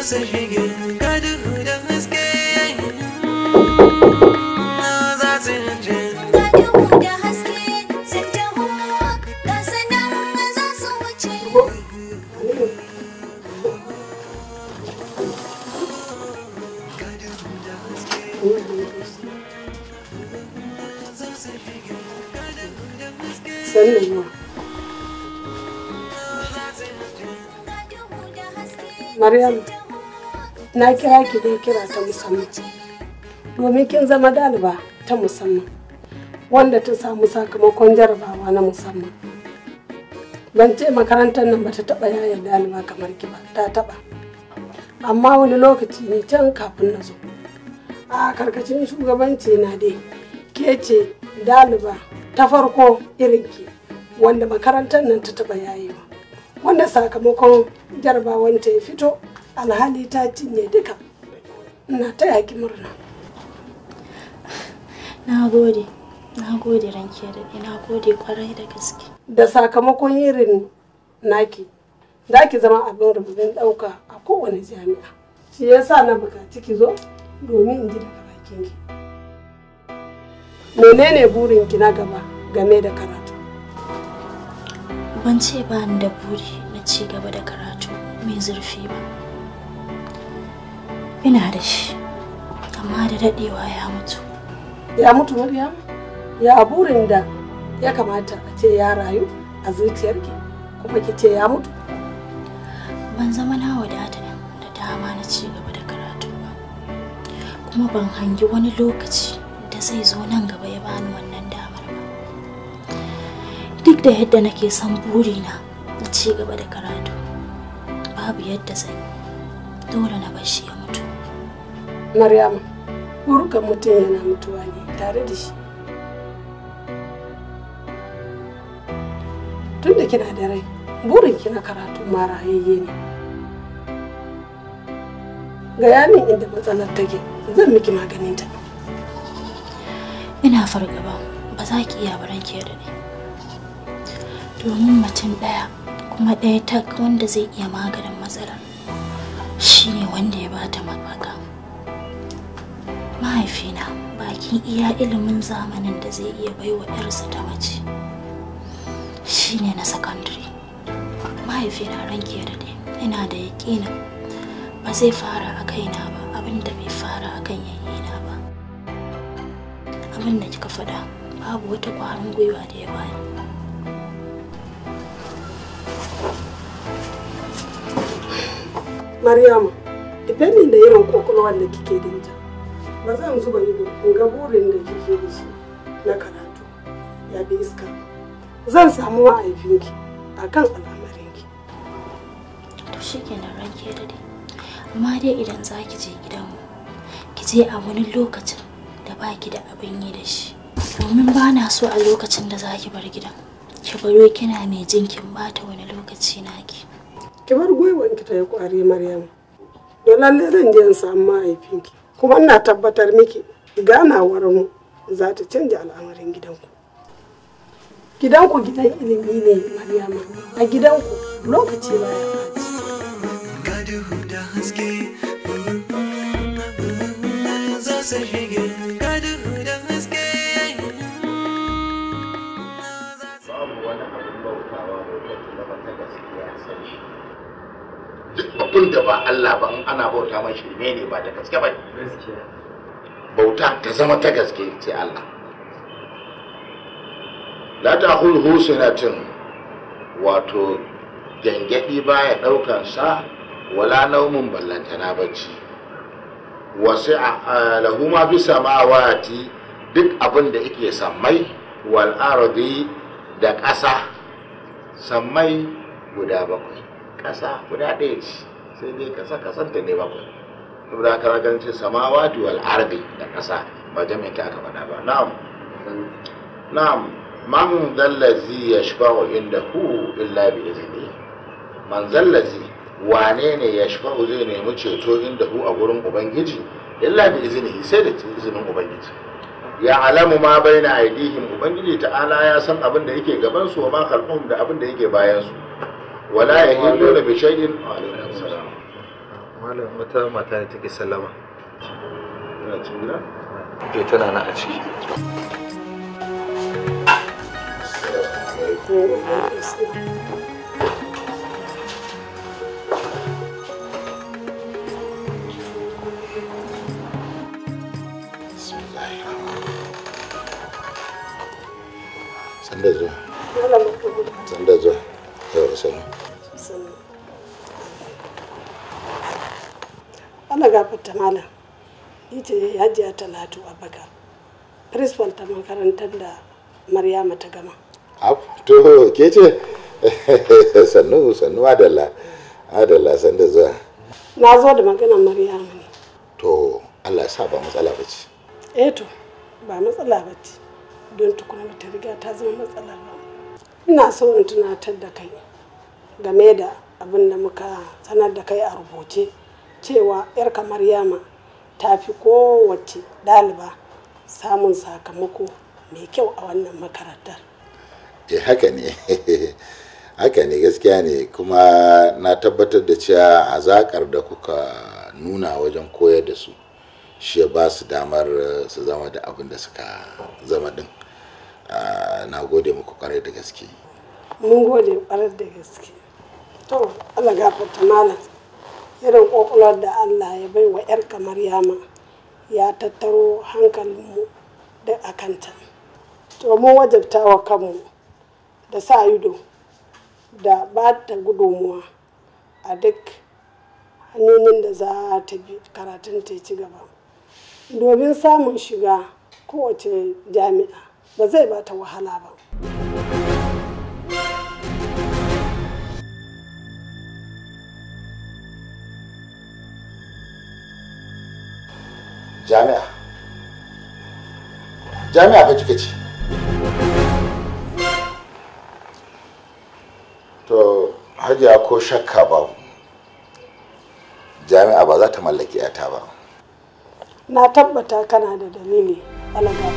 su shige. Ga duhu da haske za su je. Ga duhu da haske sun taho, ga sanan za su wuce. Sannu zuwa. Maryam, na kira ki dai kira ta musamman. Domin kin zama ɗaliba ta musamman, wanda ta samu sakamakon jarabawa na musamman. Ban ce makarantar nan ba ta taɓa yaya ɗaliba kamar ki ba, ta taɓa. Amma wani lokaci ne can kafin na zo. A karkashin shugabanci na dai, ke ce ɗaliba ta farko irinki wanda makarantar nan ta taɓa yayewa. Wanda sakamakon jarabawanta ya fito alhali ta cinye duka. Ina taya ki murna. Na gode, na gode ranki ya daɗe, na gode kwarai da gaske. Da sakamakon irin naki, za ki zama abin rububin ɗauka a kowane jami'a. Shi yasa na buƙaci ki zo domin in ji daga bakinki. Menene burinki na gaba game da karatu? Ban ce ba ni da buri na ci gaba da karatu mai zurfi ba. Ina da shi, amma da daɗewa ya mutu. Ya mutu Maryam? Ya burin da ya kamata a ce ya rayu a zuciyarki kuma ki ce ya mutu? Ban zama na wadata da dama na ci gaba da karatu ba. Kuma ban hangi wani lokaci da zai zo nan gaba ya bani wannan damar ba. Duk da yadda nake son burina na ci gaba da karatu, babu yadda zan yi, dole na bar shi ya mutu. Maryam, burukan mutum yana mutuwa ne tare da shi. Tun da kina da rai, burin na karatu ma rayayye ne. Gaya min inda matsalar take, zan miki maganinta. Ina fargaba ba za ki iya baran ki da ni. Domin mutum ɗaya kuma ɗaya tak wanda zai iya maganin matsalar shine wanda ya bata mafaka. Mahaifina bakin iya ilimin zamanin da zai iya baiwa 'yarsa ta mace shine na sakandare. Mahaifina ranki ya daɗe, ina da yaƙinin ba zai fara a kaina ba abin da bai fara a kan yayyina ba. Abin da kika faɗa babu wata ƙwarin gwiwa da ya bani. Maryama, depending da irin kwakwalwar da kike da ita, ba zan zuba ido in ga burin da kike da shi na karatu ya bi iska. Zan samu mahaifinki a kan al'amarinki. To shi kenan ranki ya daɗe. Amma dai idan za ki je gidanmu, ki je a wani lokacin da ba ki da abin yi da shi. Domin ba na so a lokacin da za ki bar gidan, ki baro kina mai jin kin bata wani lokaci naki. Ki bar gwiwanki ta yi ƙwari Maryam. Don lalle zan je in samu mahaifinki. Kuma ina tabbatar miki ganawar mu za ta canja al'amarin gidanku. Gidanku gidan ilimi ne Maryama. A gidanku lokaci baya ɓaci. Ga duhu da haske za su shige. Ga duhu da haske. Babu wani abin bautawa bautar ta zama ta gaskiya sai shi. Duk abin da ba Allah ba in ana bauta mai shirme ne ba da gaske ba ne. Bauta ta zama ta gaske sai Allah. La ta'khudhuhu sinatun, wato gyangyaɗi baya ɗaukan sa, wala naumun ballantana bacci. Wasi'a lahu ma fi samawati, duk abin da yake sammai wal ardi da ƙasa, sammai guda bakwai, ƙasa guda ɗaya ce, sai dai ƙasa kasanta ne bakwai. Saboda haka zaka ce samawati wal ardi da ƙasa ba jami'in ta aka faɗa ba. Na'am. Na'am. Man zallazi yashfa'u indahu illa bi iznihi. Man zallazi, wane ne yashfa'u zai nemi ceto indahu a gurin Ubangiji illa bi iznihi, sai da izinin Ubangiji. Ya alamu ma baina aidihim, Ubangiji ta'ala ya san abin da yake gaban su wa ma khalfahum da abin da yake bayan su. Wala yahilluna bi shay'in. Wa alaikum salam. Malam, wata mata ne take sallama. Tana cikin gida? Eh, tana nan a ciki. Sanda zuwa. Sanda zuwa. Yau sannu. Allah gafarta malam. Ni ce Hajiya Talatu Abubakar, principal ta makarantar da Maryama ta gama. To ke ce? Sannu sannu, adalla. Adalla, sanda zuwa. Na zo da maganar Maryama ne. To Allah ya sa ba matsala ba ce. Eh to, ba matsala ba ce. Don tukuna ba ta riga ta zama matsala ba. Ina so in tunatar da kai game da abin da muka sanar da kai a rubuce cewa 'yarka Maryama ta fi kowace ɗaliba samun sakamako mai kyau a wannan makarantar. Eh, haka ne, haka ne, gaskiya ne. Kuma na tabbatar da cewa hazaƙar da kuka nuna wajen koyar da su shi ya ba su damar su zama da abin da suka zama din. Na gode muku kwarai da gaske. Mun gode kwarai da gaske. To Allah gafarta malam, irin kokolwar da Allah ya bai wa 'yarka Maryama ya tattaro hankalinmu da akanta. To mun wajabta wa kanmu da sa ido da ba ta gudunmuwa a duk hanyoyin da za ta bi karatun ta ci gaba. Domin samun shiga kowace jami'a ba zai ba ta wahala ba. Jami'a? Jami'a ba kika ce? To Hajiya, ko shakka babu, jami'a ba za ta mallaki 'yata ba. Na tabbata kana da dalili, alaga.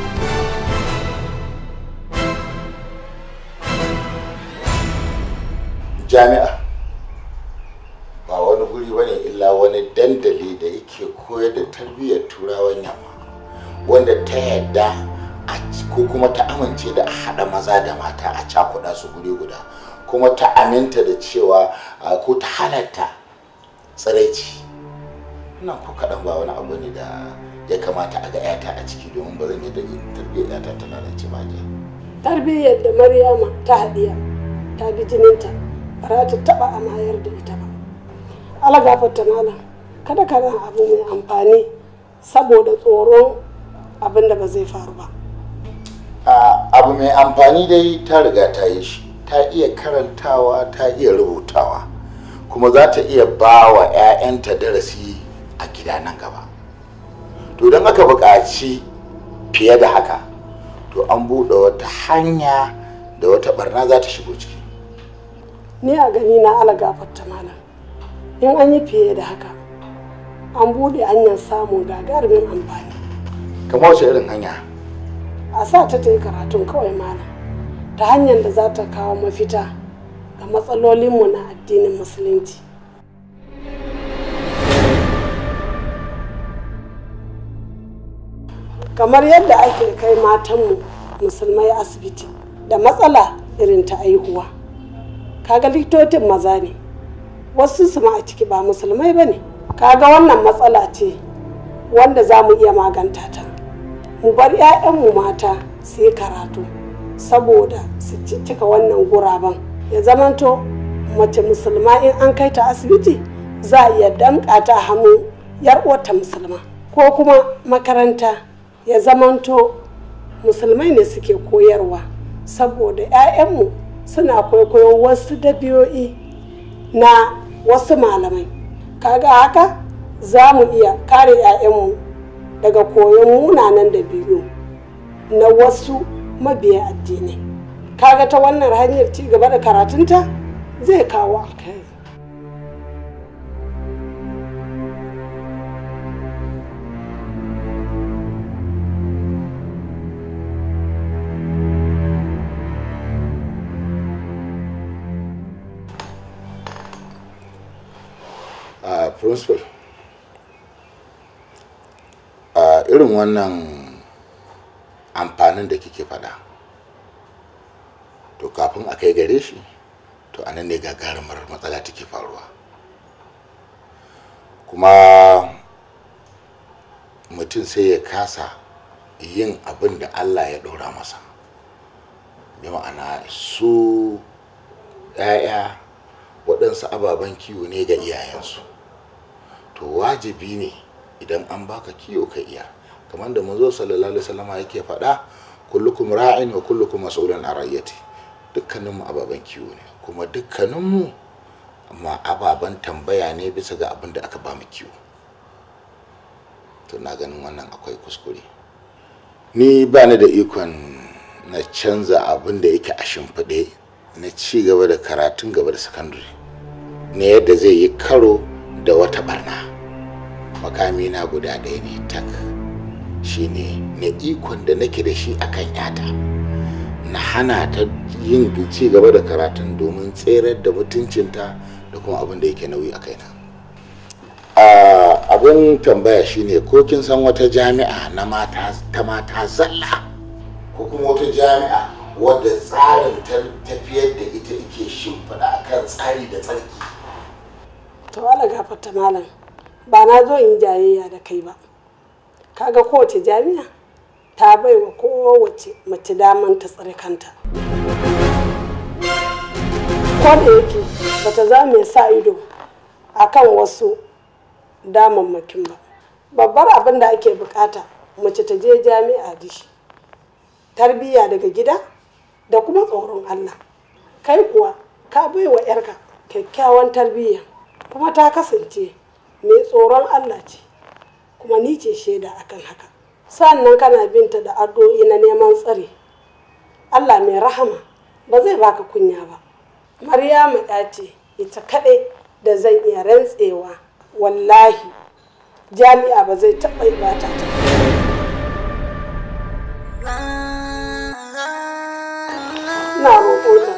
Jami'a ba wani guri bane illa wani dandali da yake koyar da tarbiyyar turawan yamma, wanda ta yadda ko kuma ta amince da a haɗa maza da mata a cakuɗa su guri guda, kuma ta aminta da cewa ko ta halatta tsiraici. Nan ko kaɗan ba wani abu ne da ya kamata a ga 'yata a ciki, domin ba zan yadda tarbiyyar 'yata ta lalace ba. Tarbiyyar da Maryama ta haɗiya ta bi jininta, ba za ta taɓa amayar da ita ba. Allah gafarta malam, kada ka ran abu mai amfani saboda tsoron abin da ba zai faru ba. Abu mai amfani dai ta riga ta yi shi, ta iya karantawa, ta iya rubutawa, kuma za ta iya ba wa 'ya'yanta darasi a gida nan gaba. To don aka buƙaci fiye da haka, to an buɗe wata hanya da wata barna za ta shigo ciki. Ni a gani na, Allah gafarta malam, in an yi fiye da haka an buɗe hanyar samun gagarumin amfani. Kamar wace irin hanya? A sa ta yi karatun kawai malam, ta hanyar da za ta kawo mafita ga matsalolinmu na addinin musulunci. Kamar yadda ake kai matanmu musulmai asibiti da matsala irin ta aihuwa, kaga likitocin maza ne, wasu su ma a ciki ba musulmai ba ne. Kaga wannan matsala ce wanda za mu iya maganta ta. Mu bar 'ya'yanmu mata su yi karatu saboda su cika wannan guraben, ya zamanto mace musulma in an kai ta asibiti za a iya damƙa ta hannu yar uwarta musulma, ko kuma makaranta ya zamanto musulmai ne suke koyarwa, saboda 'ya'yanmu suna kwaikwayon wasu dabi'o'i na wasu malamai. Kaga haka za mu iya kare 'ya'yanmu daga koyon munanan dabi'u na wasu mabiya addinai. Kaga ta wannan hanyar ci gaba da karatunta zai kawo alkhairi. Principal, irin wannan amfanin da kike faɗa, to kafin a kai gare shi, to anan ne gagarumar matsala take faruwa. Kuma mutum sai ya kasa yin abin da Allah ya ɗora masa. Bi ma'ana su 'ya'ya waɗansu ababen kiwo ne ga iyayensu. To wajibi ne idan an baka kiwo ka iya, kamar da manzo sallallahu alaihi wasallama yake faɗa, kullukum ra'in wa kullukum mas'ulun an ra'iyati. Dukkaninmu ababen kiwo ne, kuma dukkaninmu amma ababen tambaya ne bisa ga abin da aka ba mu kiwo. To na ganin wannan akwai kuskure. Ni ba ni da ikon na canza abin da yake a shimfiɗe na ci gaba da karatun gaba da sakandare na yadda zai yi karo da wata barna. Makami na guda ɗaya ne tak, shine na ikon da nake da shi akan yata, na hana ta yin ci gaba da karatun domin tserar da mutuncinta da kuma abin da yake nauyi a kaina. Abin tambaya shine, ko kin san wata jami'a na mata ta mata zalla, ko kuma wata jami'a wadda tsarin tafiyar da ita yake shimfiɗa akan tsari da tsarki? To Allah gafarta malam, ba na zo in jayayya da kai ba. Kaga kowace jami'a ta baiwa kowace mace daman ta tsare kanta. Ko da yake bata za mu sa ido akan wasu damammakin ba. Babbar abin da ake bukata mace ta je jami'a da shi, tarbiyya daga gida da kuma tsoron Allah. Kai kuwa ka baiwa 'yarka kyakkyawan tarbiyya, kuma ta kasance mai tsoron Allah ce, kuma ni ce shaida akan haka. Sannan kana binta da addu'o'i na neman tsare. Allah mai rahama ba zai baka kunya ba. Maryamu ya ce ita kaɗai da zan iya rantsewa, wallahi jami'a ba zai taɓa bata ta. Ina roƙonka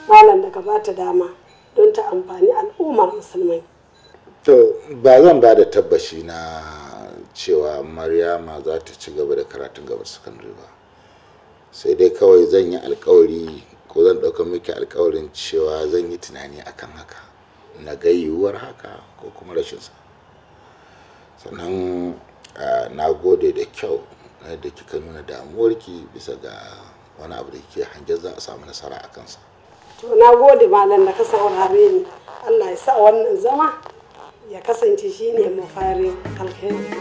malam da ka bata dama don ta amfani al'ummar musulmai. To ba zan ba da tabbaci na cewa Maryama za ta ci gaba da karatun gaba sakandare ba, sai dai kawai zan yi alkawari, ko zan ɗauka miki alkawarin cewa zan yi tunani akan haka, na ga yiwuwar haka ko kuma rashinsa. Sannan na gode da kyau da kika nuna damuwarki bisa ga wani abu da kike hangen za a samu nasara a kansa. To na gode malam da ka saurare ni. Allah ya sa wannan zama ya kasance shine mafarin alheri.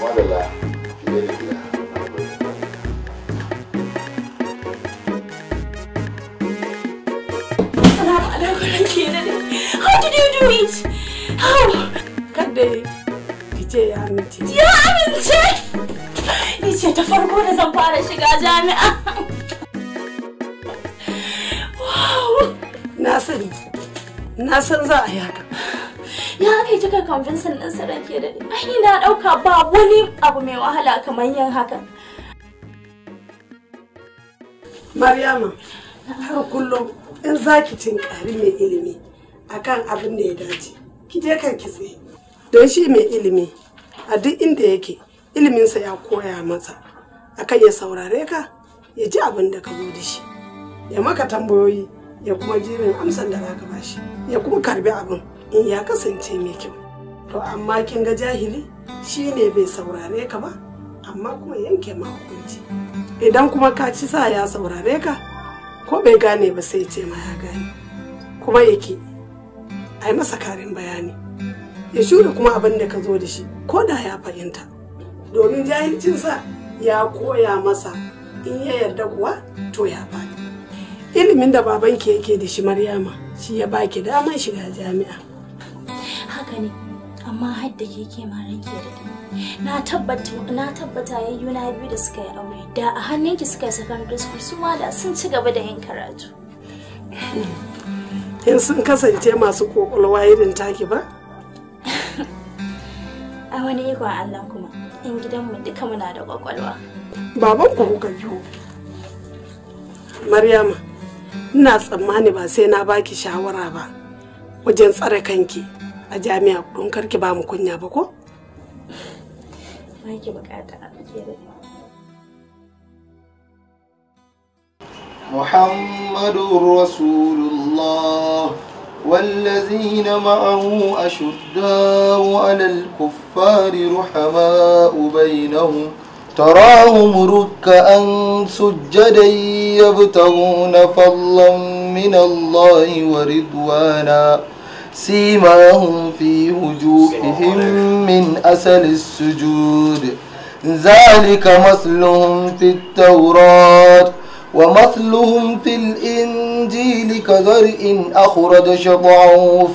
Madalla, fiye da gida. Assalamu alaikum ranke dade. How did you do it? How? Kada ki ce ya amince. Ya amince! Ni ce ta farko da zan fara shiga jami'a. Wow! Na sani. Na san za a yi haka. Ya aka yi kika convincing ɗin sa ranke dade. Ai ni na ɗauka ba wani abu mai wahala kamar yin haka. Maryama, har kullum in za ki tinkari mai ilimi akan abin da ya dace, ki je kan ki tsaye. Don shi mai ilimi a duk inda yake, iliminsa ya koya masa akan ya saurare ka, ya ji abin da ka zo da shi, ya maka tambayoyi, ya kuma jirin amsar da za ka bashi, ya kuma karbi abin in ya kasance mai kyau. To amma kin ga jahili shi ne bai saurare ka ba, amma kuma yanke ma hukunci. Idan kuma ka ci sa ya saurare ka, ko bai gane ba sai ce ma ya gane, kuma yake ai masa karin bayani, ya shure kuma abin da ka zo da shi ko da ya fahimta, domin jahilcinsa ya koya masa in ya yarda kuwa to ya faɗi. Ilimin da babanki yake da shi Maryama shi ya baki daman shiga jami'a. Haka ne, amma har da keke ma ranke da na tabbata yayyuna biyu da suka yi aure da a hannunki suka yi secondary school, su ma da sun ci gaba da yin karatu. In sun kasance masu kokolwa irin taki ba? A wani ikon Allah kuma, in gidanmu duka muna da kwakwalwa. Baban ku kuka biyo. Maryama, Ina tsammani ba sai na baki shawara ba wajen tsare kanki a jami'a don karki ba mu kunya ba ko? Ba ki bukata a kere. محمد رسول الله والذين معه أشداء على الكفار رحماء بينهم تراهم ركعا سجدا يبتغون فضلا من الله ورضوانا سيماهم في وجوههم من أثر السجود ذلك مثلهم في التوراة ومثلهم في الإنجيل كزرع أخرج شطعه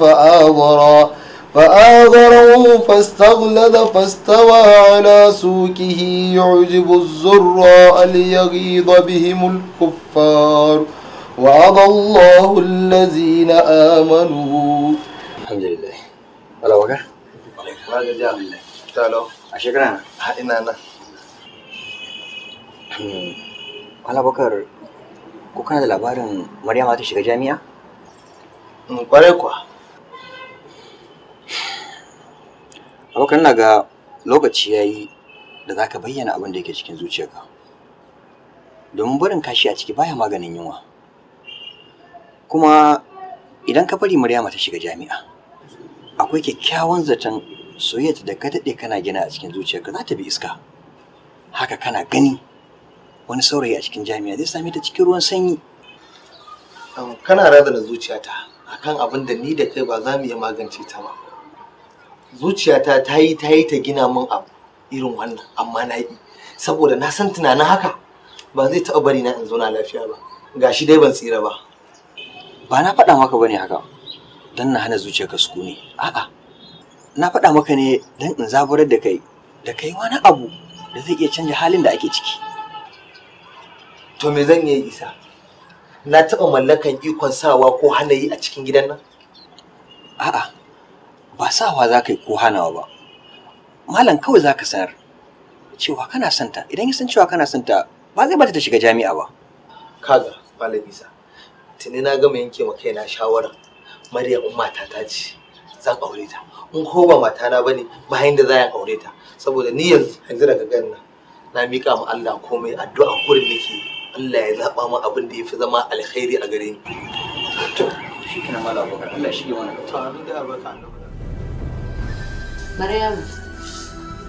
فآذره فاستغلظ فاستوى على سوقه يعجب الزراء ليغيظ بهم الكفار وعد الله الذين آمنوا. الحمد لله. ولا وقع؟ شكرا. Wala Bakar, ko kana da labarin Maryama ta shiga jami'a? Kwarai kuwa. Abokan, na ga lokaci ya yi da za ka bayyana abin da yake cikin zuciyarka. Domin barin kashi a ciki baya maganin yunwa. Kuma idan ka bari Maryama ta shiga jami'a, akwai kyakkyawan zaton soyayya da ka daɗe kana gina a cikin zuciyarka za ta bi iska. Haka kana gani wani saurayi a cikin jami'a zai same ta cikin ruwan sanyi. Kana razana zuciyata akan abin da ni da kai ba za mu iya magance ta ba. Zuciyata ta yi ta gina min abu irin wannan, amma na yi saboda na san tunanin haka ba zai taɓa bari na in zauna lafiya ba. Gashi dai ban tsira ba. Ba na faɗa maka bane haka don na hana zuciyarka sukuni. A'a, na faɗa maka ne don in zaburar da kai wani abu da zai iya canja halin da ake ciki. To me zan yi, Isa? Na taɓa mallakan ikon sawa ko hana yi a cikin gidan nan? A'a, ba sawa za ka yi ko hanawa ba. Malam kawai za ka sanar cewa kana son ta. Idan ya san cewa kana son ta, ba zai bata ta shiga jami'a ba. Kaga, Malam Isa, tuni na gama yanke ma kaina shawara. Maryam in matata ce, zan aure ta. In ko ba matana bane, bayan da za a aure ta. Saboda ni yanzu daga ganin nan, na miƙa ma Allah komai, addu'a kurin nake. Allah ya zaɓa min abin da ya fi zama alkhairi a gare ni. To, shi kenan Malam Abubakar, Allah ya shige mana gaba. To, amin da albarka annabi. Maryam,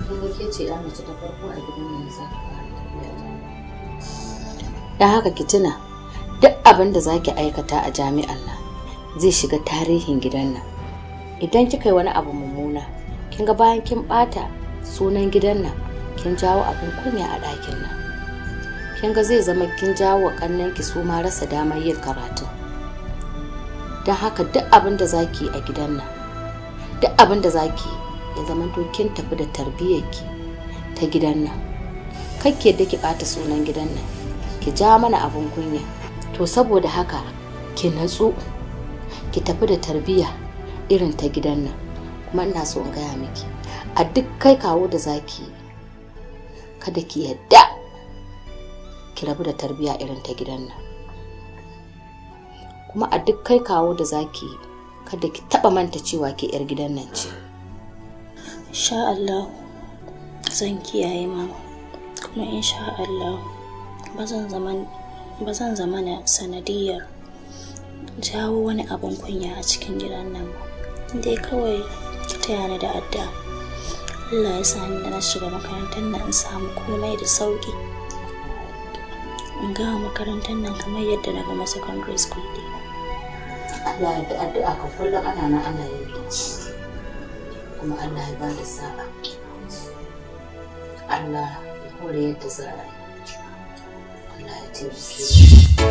kin ga ke ce ya mace ta farko a gidan nan za ta fara tafiya jami'a. Don haka ki tuna duk abin da za ki aikata a jami'an nan zai shiga tarihin gidan nan. Idan kika yi wani abu mummuna, kin ga bayan kin ɓata sunan gidan nan, kin jawo abin kunya a ɗakin nan. Kin ga zai zama kin jawo wa ƙannenki su ma rasa damar yin karatu. Don haka duk abin da za ki yi a gidan nan, duk abin da za ki yi ya zama to kin tafi da tarbiyyarki ta gidan nan. Kar ki yadda ki ɓata sunan gidan nan, ki ja mana abin kunya. To saboda haka ki natsu, ki tafi da tarbiyya irin ta gidan nan. Kuma ina so in gaya miki, a duk kai kawo da zaki yi, kada ki yadda ki rabu da tarbiyya irin ta gidan nan. Kuma a duk kai kawo da zaki yi, kada ki taɓa manta cewa ke 'yar gidan nan ce. Insha Allah zan kiyaye mama, kuma insha Allah ba zan zama na sanadiyar jawo wani abin kunya a cikin gidan nan ba. Dai kawai ki taya ni da addu'a. Allah ya sa ni da na shiga makarantar nan in samu komai da sauki. In gama makarantar nan kamar yadda na gama secondary school ɗina. Allah ya da addu'a kan kullum ana nan ana yin ta. Kuma Allah ya ba da sa'a. Allah ya hore yadda za a yi. Allah ya taimake mu.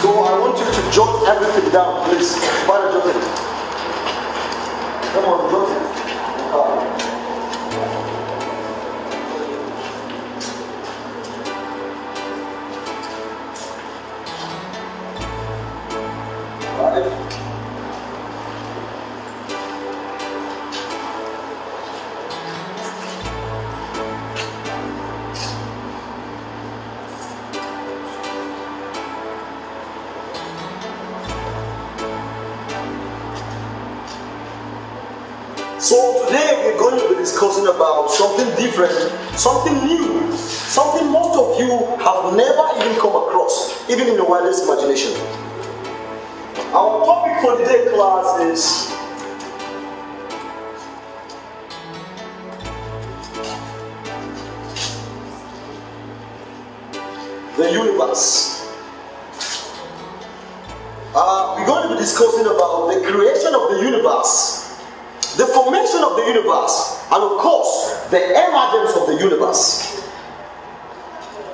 So I want you to jot everything down, please. Father, jot it. Come on, jot it. Five. going to be discussing about something different, something new, something most of you have never even come across, even in your wildest imagination. Our topic for the day, class, is the universe. We're going to be discussing about the creation of the universe, the formation of the universe, and of course, the emergence of the universe.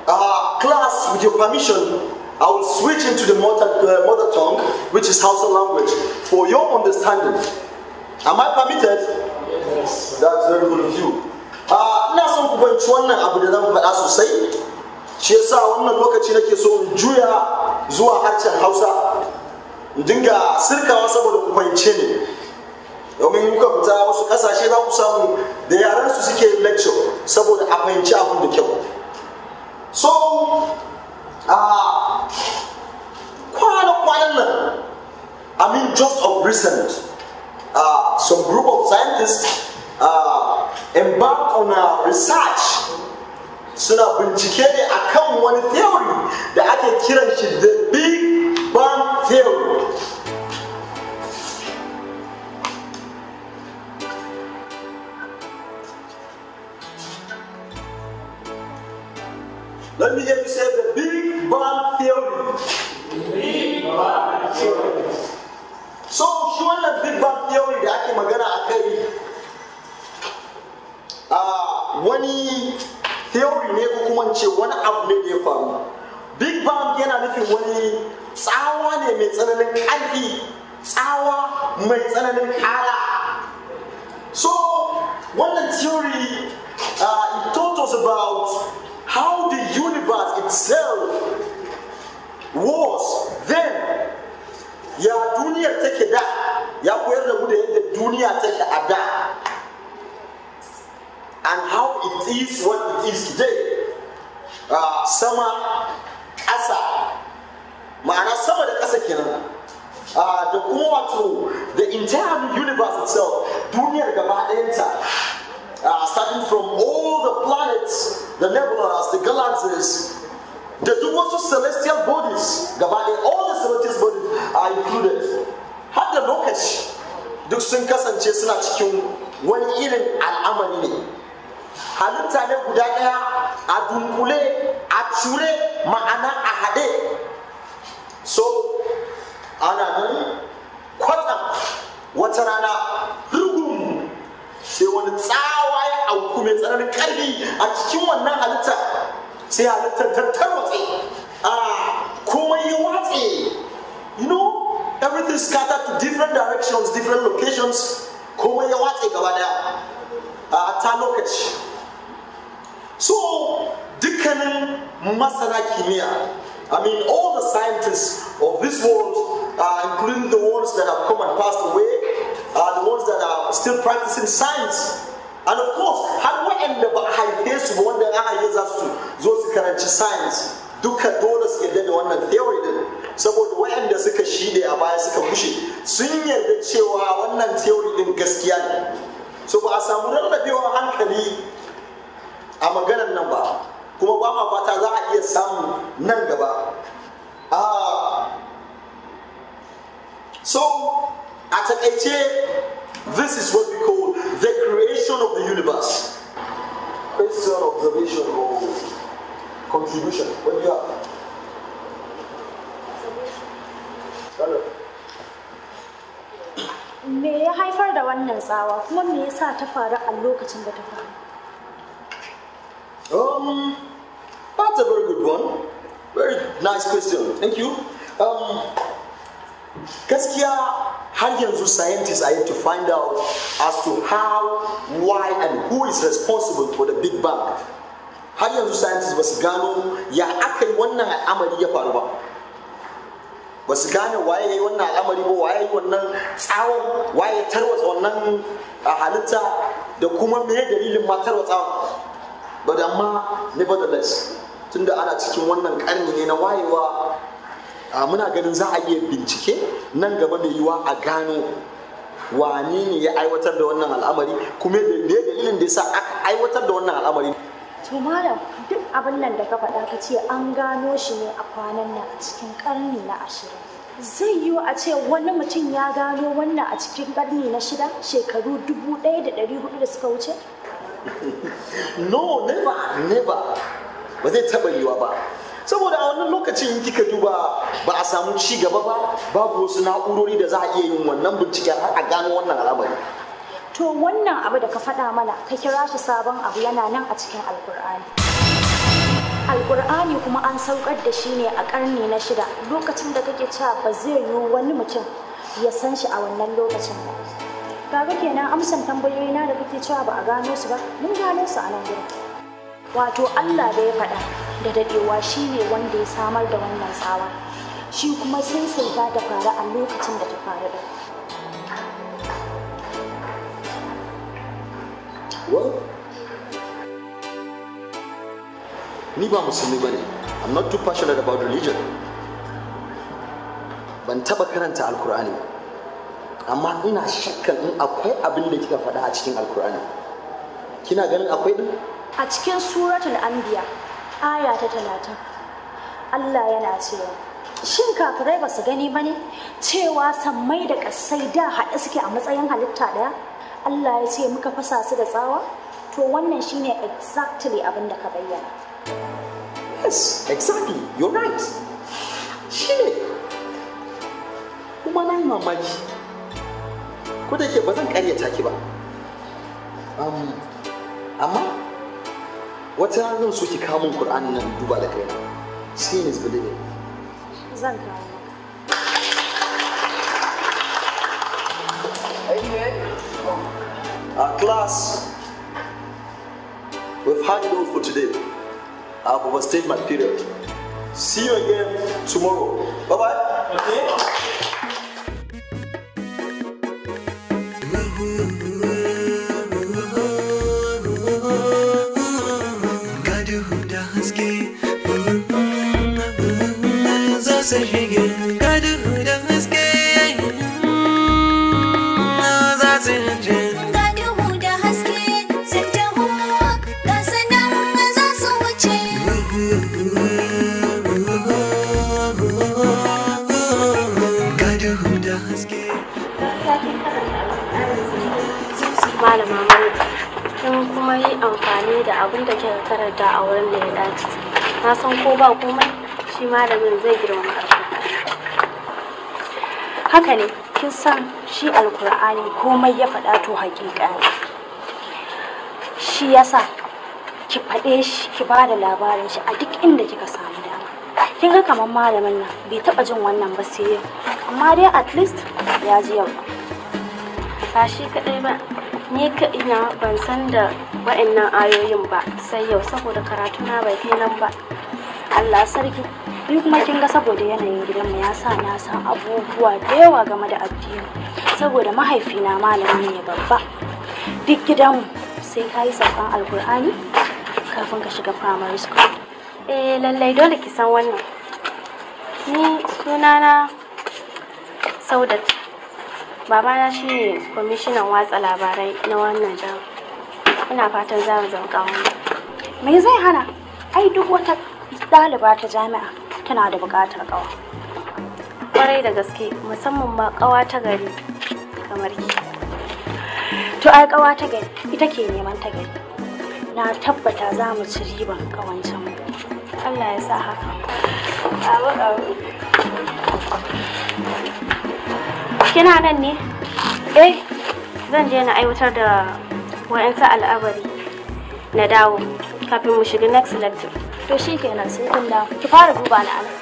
Class, with your permission, I will switch into the mother tongue, which is Hausa language, for your understanding. Am I permitted? Yes. That's very good of you. Ina son ku fahimci wannan abu da zan faɗa sosai. Shi yasa wannan lokaci nake so in juya zuwa harshen Hausa. In dinga sirkawa saboda ku fahimce ni. Domin muka fita wasu ƙasashe za ku samu da yaran su suke yin lecture saboda a fahimci abin da kyau. So, kwana-kwanan nan, I mean just of recent, some group of scientists embarked on a research. Suna bincike ne akan wani theory da ake kiran shi the Big Bang Theory. Let me hear you say the Big Bang Theory. Big Bang Theory. So, shi wannan Big Bang Theory da ake magana a kai, wani theory ne ko kuma ce wani abu ne da ya faru. Big Bang yana nufin wani tsawa ne mai tsananin ƙarfi, tsawa mai tsananin ƙara. So, wannan theory, it taught us about how the universe itself was then. Ya duniyar take da, ya koyar da mu da yadda duniya take a da, and how it is what it is today. Sama, ƙasa, ma'ana sama da ƙasa kenan, da kuma wato the entire universe itself, duniyar gaba ɗayanta, starting from all the planets, the nebulas, the galaxies, the duk wasu celestial bodies gaba ɗaya, all the celestial bodies are included. Har da lokaci duk sun kasance suna cikin wani irin al'amari ne. Halitta ne guda ɗaya a dunkule, a cure, ma'ana a haɗe. So, ana nan kwatsam wata rana rugum sai wani tsawa ya auku mai tsananin ƙarfi a cikin wannan halitta, sai halittar ta tarwatse, komai ya watse. You know, everything scattered to different directions, different locations, komai ya watse gaba ɗaya a ta lokaci. So, dukkanin masana kimiyya, I mean all the scientists of this world, including the ones that have come and passed away, the ones that are still practicing science, and of course, har waɗanda ba a haife su ba wanda an haife za su zo su karanci science, duka dole su yarda da wannan theory din, saboda waɗanda suka shide a baya suka bushe sun yarda cewa wannan theory din gaskiya ne. So ba a samu rarrabewar hankali a maganar nan ba, kuma ba ma fata za a iya samu nan gaba. So, a takaice, this is what we call the creation of the universe. Question, observation, or contribution. What do you have? Hello. Me ya haifar da wannan tsawa kuma me yasa ta faru a lokacin da ta faru? That's a very good one. Very nice question. Thank you. Gaskiya har yanzu scientists are yet to find out as to how, why, and who is responsible for the Big Bang. Har yanzu scientists ba su gano ya aka yi wannan al'amari ya faru ba. Ba su gane waye ya yi wannan al'amari ba, waye ya yi wannan tsawon, waye ya tarwatsa wannan halitta da kuma me dalilin ma tarwatsawa. But amma nevertheless, tunda ana cikin wannan karni ne na wayewa, muna ganin za a iya bincike nan gaba mai yiwa a gano Wane ne ya aiwatar da wannan al'amari, kuma me dalilin da yasa aka aiwatar da wannan al'amari? To malam, duk abin nan da ka faɗa ka ce an gano shi ne a kwanan nan a cikin ƙarni na 20. Zai yiwu a ce wani mutum ya gano wannan a cikin ƙarni na 6, shekaru 1400 da suka wuce? No, never, never. Ba zai taɓa yiwuwa ba. Saboda a wannan lokacin in kika duba ba a samu ci gaba ba, babu wasu na'urori da za a iya yin wannan binciken har a gano wannan al'amari. To wannan abu da ka faɗa mana ka kira shi sabon abu yana nan a cikin Alƙur'ani. Alƙur'ani kuma an saukar da shi ne a ƙarni na 6, lokacin da kake cewa ba zai yiwu wani mutum ya san shi a wannan lokacin ba. Kaga kenan amsan tambayoyina da kake cewa ba a gano su ba, mun gano su a nan gurin. Wato Allah da ya faɗa da daɗewa shi ne wanda ya samar da wannan tsawa. Shi kuma saisaita ta faru a lokacin da ta faru da. Well, ni ba musulmi bane. I'm not too passionate about religion. Ban taba karanta Alkur'ani ba. Amma ina shakkan in akwai abin da kika faɗa a cikin Alkur'ani. Kina ganin akwai din? A cikin Suratul Anbiya, aya ta 30, Allah yana cewa, shin kafirai ba su gani ba ne cewa sammai da ƙasai da haɗe suke a matsayin halitta ɗaya? Allah ya ce muka fasa su da tsawa? To wannan shine exactly abin da ka bayyana. Yes, exactly. You're right. Shine. Kuma na yi mamaki. Ko da yake ba zan ƙaryata ki ba. Amma wata rana zan so ki kawo min Qur'anin nan duba da kaina. Seeing is believing. Zan kawo maka. Anyway, class, we've had it all for today. I've overstayed my period. See you again tomorrow. Bye-bye. Okay. Malama Maryam, kin kuma yi amfani da abin da kika karanta a wurin da ya dace. Na san ko ba komai shi malamin zai girmama Alkur'ani. Haka ne, kin san shi Alkur'ani komai ya faɗa to haƙiƙa ne. Shi yasa ki faɗe shi, ki ba da labarin shi a duk inda kika samu dama. Kin ga kamar malamin nan bai taɓa jin wannan ba sai yau, amma dai at least ya ji yau. Ba shi kaɗai ba, ni kaina ban san da wa'annan ayoyin ba sai yau saboda karatuna bai kai nan ba. Allah sarki, ni kuma kin ga saboda yanayin gidanmu ya sa na san abubuwa da yawa game da addini, saboda mahaifina malami ne babba. Duk gidanmu sai ka yi saukan Alkur'ani kafin ka shiga primary school. Eh lallai dole ki san wannan. Ni sunana Saudat. Babana shine kwamishinan watsa labarai na wannan jihar. Ina fatan za mu zama ƙawon. Me zai hana? Ai duk wata ɗaliba ta jami'a tana da buƙatar ƙawa. Ƙwarai da gaske, musamman ma ƙawa ta gari kamar ki. To ai ƙawa ta gari ita ke neman ta gari. Na tabbata za mu ci riban ƙawancen mu. Allah ya sa haka. Kina nan ne? Eh, zan je na aiwatar da wa'ansu al'amari na dawo kafin mu shiga next lecture. To shi kenan sai kin dawo. Ki fara duba ni anan.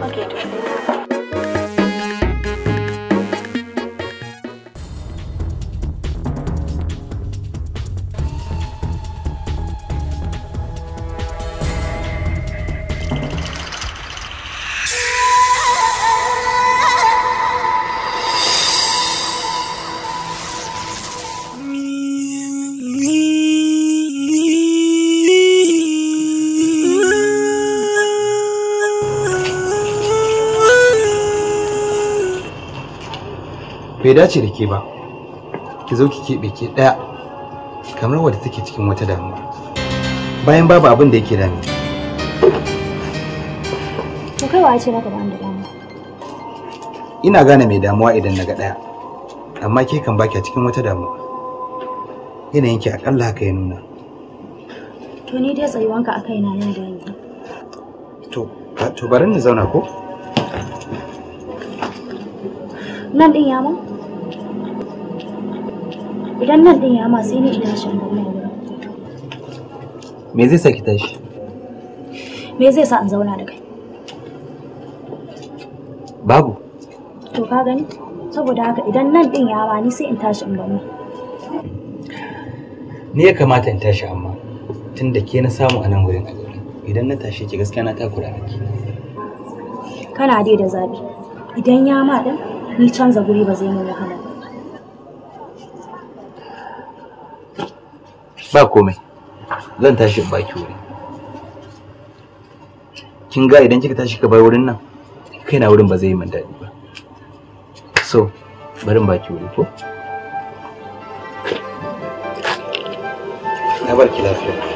Okay, to sai na. Bai dace da ke ba, Ki zo ki keɓe ke ɗaya kamar wadda take cikin wata damuwa. Bayan babu abin da yake dame. To kai wa ce maka ba da damuwa? Ina gane mai damuwa idan naga ɗaya. Amma ke kan baki a cikin wata damuwa. Yanayin ki akalla haka ya nuna. To ni dai tsayuwanka a kaina ya dame. To bari ni zauna ko? Nan din ya ma? Idan nan din ya ma sai ni ina shan gwamna wurin. Me zai sa ki tashi? Me zai sa in zauna da kai? Babu. To ka gani? Saboda haka idan nan din ya ma ni sai in tashi in bar. Ni ya kamata in tashi amma tunda ke na samu a nan wurin a zaune. Idan na tashi ki gaskiya na takura miki. Kana dai da zabi. Idan ya ma din ni canza guri ba zai mun wahala ba. Ba komai. Zan tashi in baki wuri. Kin ga idan kika tashi ka bar wurin nan, kaina wurin ba zai yi min daɗi ba. So, bari in baki wuri ko? Na barki lafiya.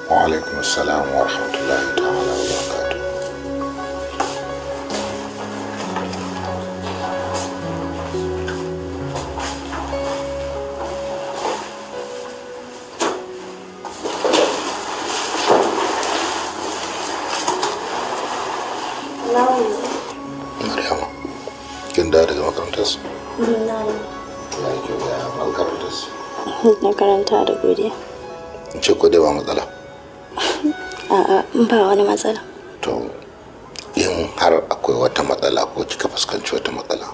Wa alaikum assalam wa rahmatullahi ta'ala wa barakatuh. Maryama, kin dawo daga makarantar su? Na. Ya yi kyau ya makarantar su. Makaranta da godiya. In ce ko dai ba matsala. A'a, ba wani matsala. To, in har akwai wata matsala ko kika fuskanci wata matsala,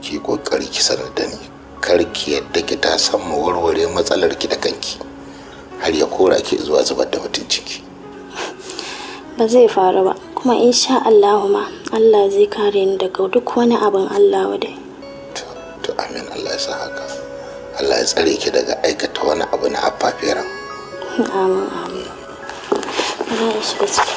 ki kokari ki sanar da ni. Kar ki yadda ki ta san mu warware matsalar ki da kanki. Har ya kora ki zuwa zubar da mutuncinki. Ba zai faru ba, kuma insha Allahu ma Allah zai kare ni daga duk wani abin Allah wadai. To amin, Allah ya sa haka. Allah ya tsare ki daga aikata wani abu na affaferan. Amin amin. Bari in shiga ciki.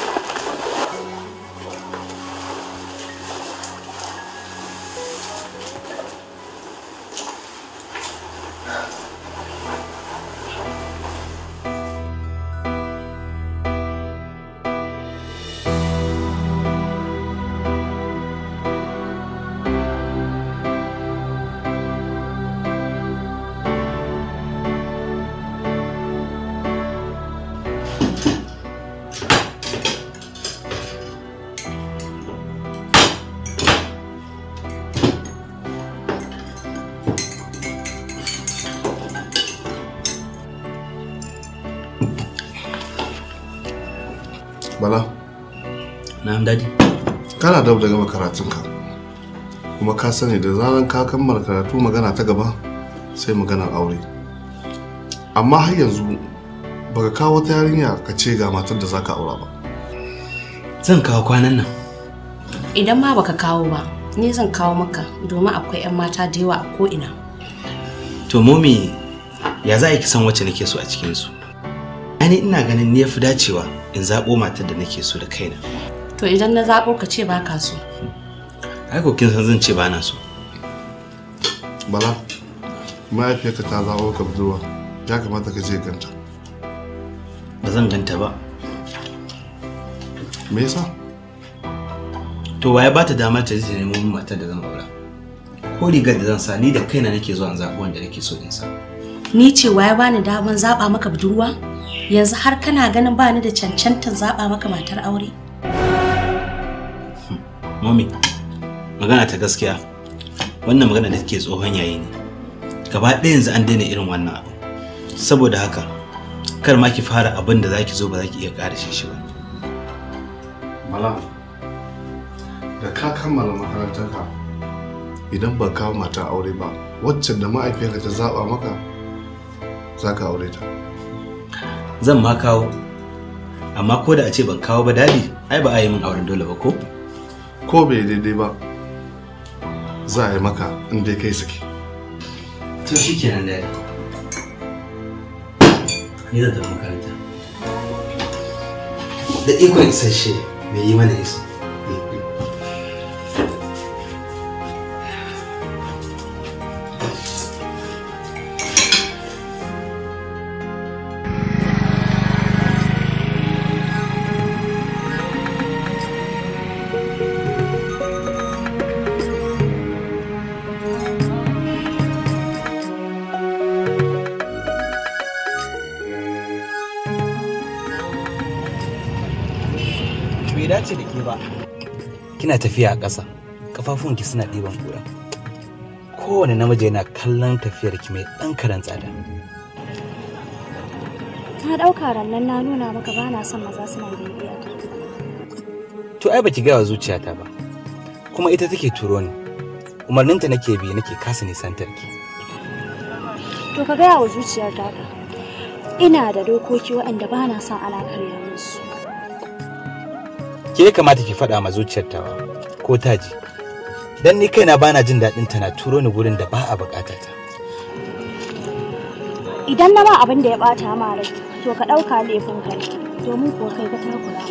Bala. Na'am daddy. Kana dab da gama karatunka. Kuma ka sani da zaran ka kammala karatu magana ta gaba sai maganar aure. Amma har yanzu baka kawo wata yarinya ka ce ga matar da zaka aura ba. Zan kawo kwanan nan. Idan ma baka kawo ba, ni zan kawo maka domin akwai 'yan mata da yawa a ko'ina. To momi, ya za a ki san wacce nake so a cikinsu? Ani ina ganin ni yafi dacewa in zaɓo matar da nake so da kaina. To idan na zaɓo ka ce baka so. Ai ko kin san zan ce bana so. Bala, mahaifiyarka ta zaɓo ka budurwa, ya kamata ka je ganta. Ba zan ganta ba. Me yasa? To waye ba ta damar ta je ta nemo min matar da zan aura? Ko rigar da zan sa ni da kaina nake zuwa in zaɓi wanda nake so in sa. Ni ce waye bani damar zaɓa maka budurwa? Yanzu har kana ganin bani da cancantar zaɓa maka matar aure? Mami, magana ta gaskiya, wannan magana da take tsohon yayi ne. Gaba ɗaya yanzu an daina irin wannan abu. Saboda haka, kar ma ki fara abin da zaki zo ba za ki iya ƙarashe shi ba. Bala, da ka kammala makarantarka, idan ba kawo mata aure ba, wacce da ma'aifiyarka ta zaɓa maka, za ka aure ta. Zan ma kawo, amma ko da a ce ban kawo ba dadi, ai ba a yi min auren dole ba ko? Ko bai daidai ba, za a yi maka in dai kai sake. To shikenan dadi. Ni zan tafi makaranta. Da ikon isasshe mai yi mana iso. Bai dace da ke ba. Kina tafiya a ƙasa, kafafunki suna ɗiban ƙura. Kowane namiji yana kallon tafiyar ki mai ɗan karen tsada. Na ɗauka rannan na nuna maka ba na son maza suna bibiya ta. To ai baki gaya wa zuciyata ba. Kuma ita take turo ni. Umarninta nake bi nake kasa nisantar ki. To ka gaya wa zuciyar taka. Ina da dokoki waɗanda ba na son ana karya musu. Ke ya kamata ki faɗa ma zuciyar tawa ko ta ji. Dan ni kaina bana jin daɗin tana turo ni gurin da ba a buƙata ta. Idan na ba abin da ya ɓata ma rai, to ka ɗauka laifin kai, domin kuwa kai ka takura.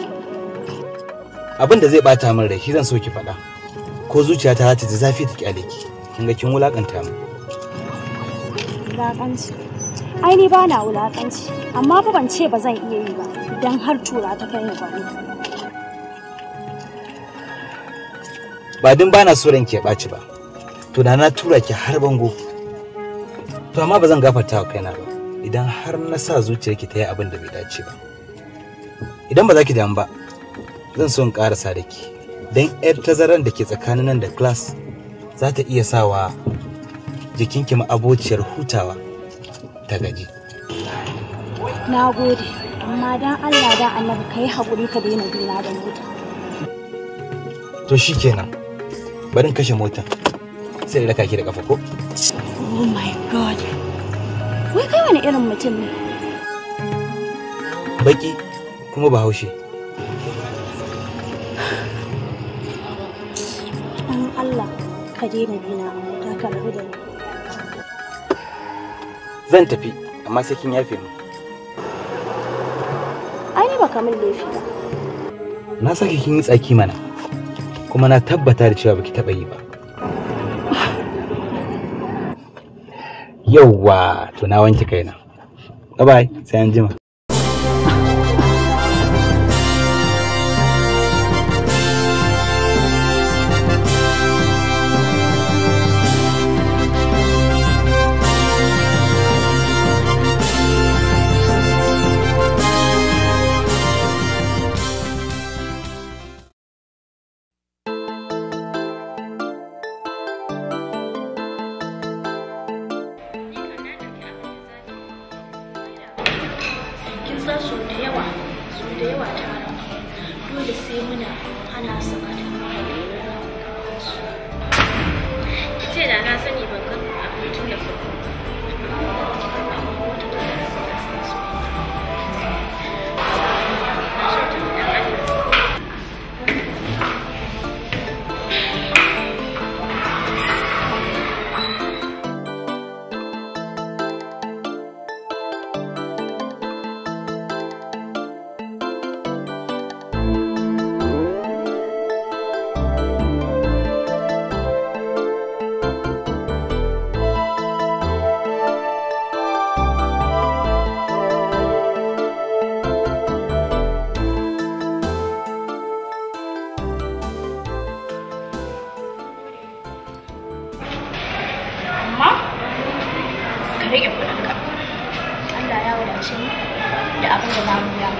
Abin da zai ɓata min rai shi zan so ki faɗa. Ko zuciyata za ta ji zafi ta kyale ki. Kin ga kin wulakanta mu. Wulaƙanci. Ai ni ba na wulaƙanci, amma fa ban ce ba zan iya yi ba idan har tura ta kai ni bari. Ba din bana so ranki ya ɓaci ba. To da na tura ki har bango. To amma ba zan gafarta wa kaina ba idan har na sa zuciyarki ta yi abin da bai dace ba. Idan ba za ki damu ba, zan so in ƙarasa da ki. Don 'yar tazaran da ke tsakanin nan da class za ta iya sawa jikinki ma'abociyar hutawa ta gaji. Na gode, amma dan Allah dan Annabi ka yi haƙuri ka daina bina da mota. To shikenan, bari in kashe motar sai in raka ki da kafa ko? Oh my God. Wai kai wani irin mutum ne? Baki kuma bahaushe. Dan Allah ka daina bina a mota ka rabu da ni. Zan tafi, amma sai kin yafe mu. Ai ni baka min laifi ba. Na saki kin yi tsaki mana. Kuma na tabbata da cewa baki taɓa yi ba. Yauwa, to na wanke kaina. Bye bye, sai an jima. Kin san sau da yawa taron dole sai muna hana su mata Ki ce da na sani ban ga abin tun da farko. Amma wata ta da ta san su. Amma ka rage kuɗinka. Allah ya wadace mu da abin da za mu biya.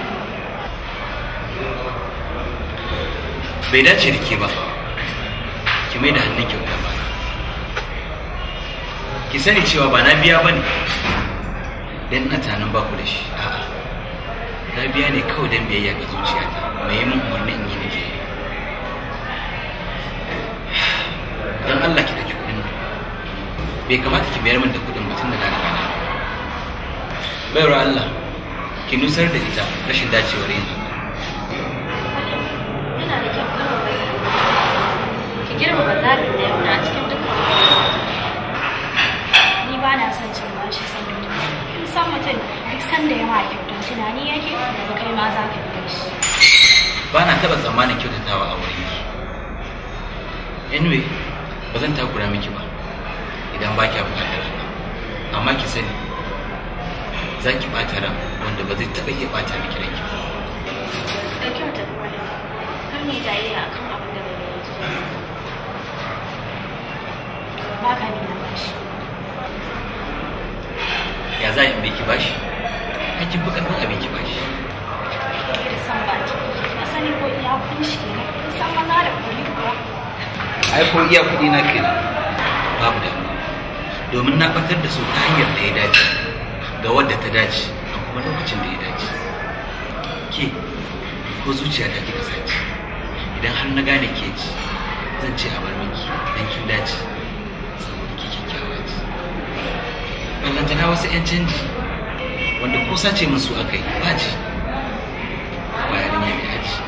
Bai dace da ke ba. Ki mai da hannun kyauta ba. Ki sani cewa ba na biya ba ne. Dan ina tunanin ba ku da shi. A'a. Na biya ne kawai don biyayya ga zuciyata. Mai yi min umarni in yi nake yi. Don Allah ki ɗauki kuɗin nan. Bai kamata ki mayar min da kuɗin ba tun da na riga na. Baiwar Allah, ki nusar da ita rashin dacewar yin haka. Yana da kyau kawai ki girmama zaɓin da ya a cikin dukkan na son cin bashi saboda kin san mutum duk sanda ya ma kyauta tunani yake ba kai ma za ka biya shi. Ba na taɓa tsammanin kyautatawa a wurin ki. Anyway, ba zan takura miki ba idan ba kya buƙatar haka. Amma ki sani za ki ɓata ran wanda ba zai taɓa iya ɓata miki ranki ba. Ka kyauta Ibrahim. Kar mu yi jayayya akan abin da bai yi zuwa. Ba ka bi na bashi. Ya za in bi ki bashi? Hakkin fi ƙarfin abin ki bashi. Kai da san baki. Na sani ko iya kuɗin shi kenan. Kun san maza da kuɗi kuwa. Ai ko iya kuɗi na kenan. Babu damuwa. Domin na ɓatar da su ta hanyar da ya dace, ga wadda ta dace, a kuma lokacin da ya dace. Ke, ko zuciya ta kika sace, idan har na gane ke ci, zan ce a bar miki dan kin dace, saboda ke kyakkyawa ce. Ballantana wasu 'yan canji, wanda ko sace min su aka yi, ba ci. Ba yarinya mai aji.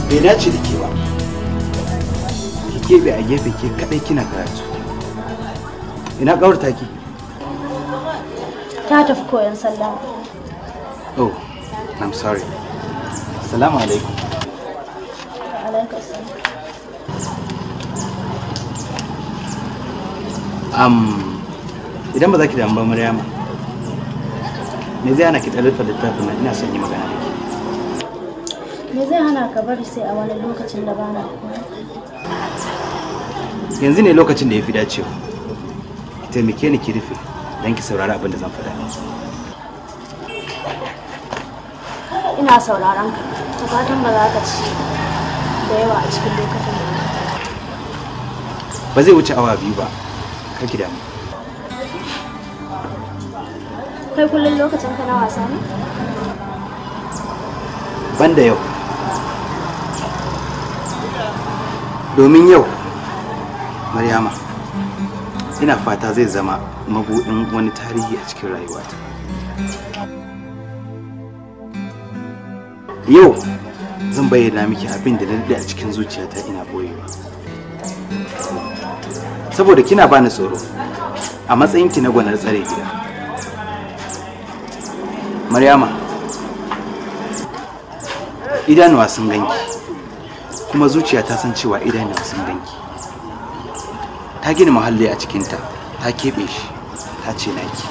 Bai dace da ke ba, ki keɓe a gefe ke kaɗai kina karatu. Ina ƙawarta ki? Ta tafi koyon sallama. Oh, I'm sorry. Salamu alaikum. Alaikum salam. Idan ba za ki damu ba Maryama, me zai hana ki ɗan rufe littafin nan? Ina son yi magana da ke. Me zai hana ka bari sai a wani lokacin da bana koya? Yanzu ne lokacin da ya fi dacewa. Ki taimake ni ki rufe don ki saurari abin da zan faɗa miki. Ina sauraron ka. Da fatan ba za ka ci da yawa a cikin lokacin da. Ba zai wuce awa 2 ba. Kar ki damu. Kai kullum lokacin ka na wasa ne? Banda yau. Domin yau, Maryama, ina fata zai zama mabuɗin wani tarihi a cikin rayuwata. Yau zan bayyana miki abin da na daɗe a cikin zuciyata ina boyewa. Saboda kina bani tsoro a matsayinki na gwanar tsare gida. Maryama, idanuwa sun ganki, kuma zuciya ta san cewa idanuwa sun ganki. Ta gina muhalli a cikinta, ta keɓe shi, ta ce naki.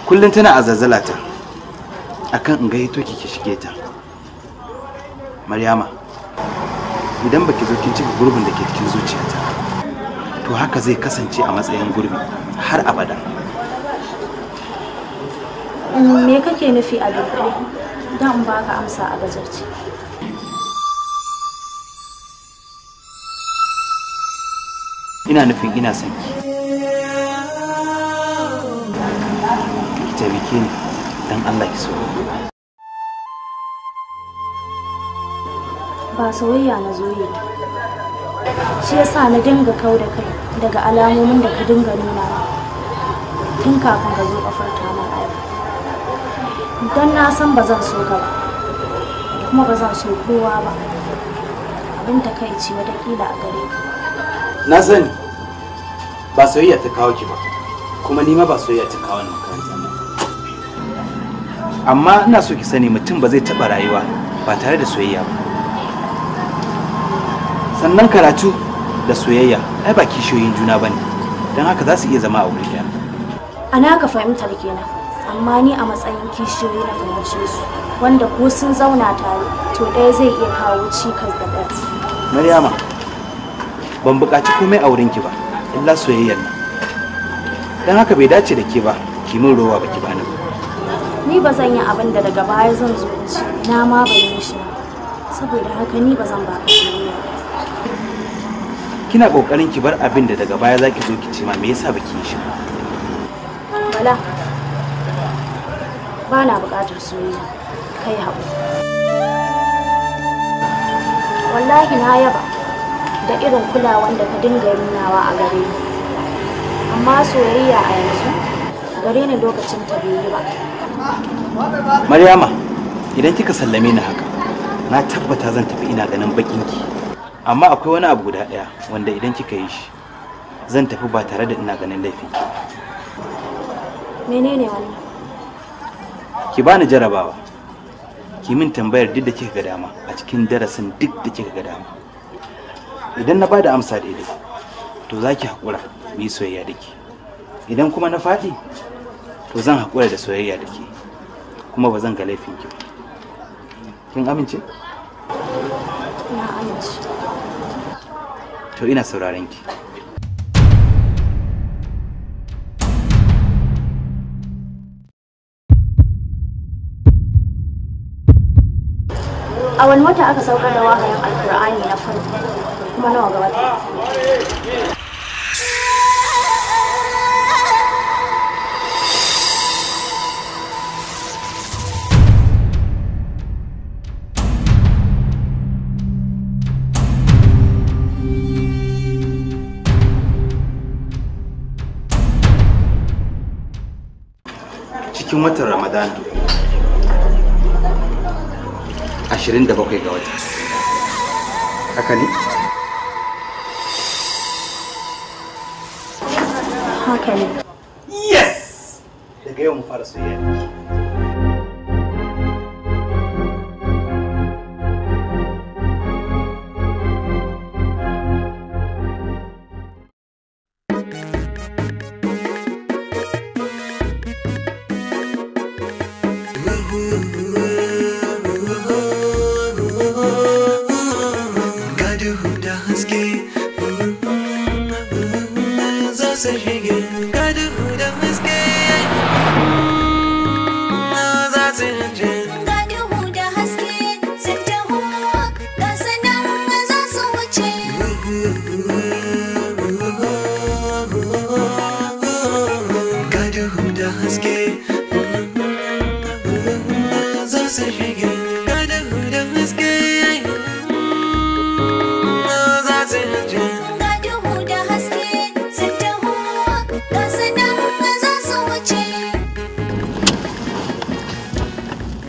Kullum tana a zazzalata akan in gayyato ki ki shige ta. Maryama, idan baki zo kin cika gurbin da ke cikin zuciyata, to haka zai kasance a matsayin gurbi har abada. Me kake nufi a dunkule? Don in baka amsa a gajarce. Ina nufin ina son ki. Ki taimake ni don Allah ki so. Ba soyayya na zo yi. Shi yasa na dinga kau da kai daga alamomin da ka dinga nuna tun kafin ka zo ka furta min aiki. Don na san ba zan so ka ba, kuma ba zan so kowa ba. Abin takaici watakila a gare ka. Na sani ba soyayya ta kawo ki ba, kuma ni ma ba soyayya ta kawo ni makarantar nan. Amma ina so ki sani mutum ba zai taɓa rayuwa ba tare da soyayya ba. Sannan karatu da soyayya ai ba kishiyoyin juna bane, don haka za su iya zama a wuri ɗaya. A naka fahimtar kenan, amma ni a matsayin kishiyoyi na fahimce su, wanda ko sun zauna tare to ɗaya zai iya kawo cikas da ɗaya. Maryama, ban buƙaci komai a wurinki ba illa soyayyar nan, don haka bai dace da ke ba ki min rowa baki bani ba. Ni ba zan yi abin da daga baya zan zo in ce na ma ban yi shi ba, saboda haka ni ba zan baka soyayya ba. Kina kokarin ki bar abin da daga baya zaki zo ki ce ma me yasa baki yi shi ba. Bala, ba na buƙatar soyayya, kai haƙuri. Wallahi na yaba da irin kulawan da ka dinga nunawa a gare ni, amma soyayya a yanzu gare ni lokacin ta bai yi ba. Maryama, idan kika sallame ni haka, na tabbata zan tafi ina ganin bakin ki. Amma akwai wani abu guda ɗaya wanda idan kika yi shi, zan tafi ba tare da ina ganin laifin ki. Menene wannan? Ki bani jarabawa. Ki min tambayar duk da kika ga dama a cikin darasin duk da kika ga dama. Idan na bada amsa daidai, to za ki haƙura mu yi soyayya da ke. Idan kuma na faɗi, to zan haƙura da soyayya da ke, kuma ba zan ga laifin ki ba. Kin amince? Na amince. To ina sauraron ki. A wani wata aka saukar da wahayin Alkur'ani na farko, kuma nawa ga wata? Cikin watan Ramadana, 27 ga wata. Haka ne? Haka ne. Yes! Daga yau mu fara soyayya.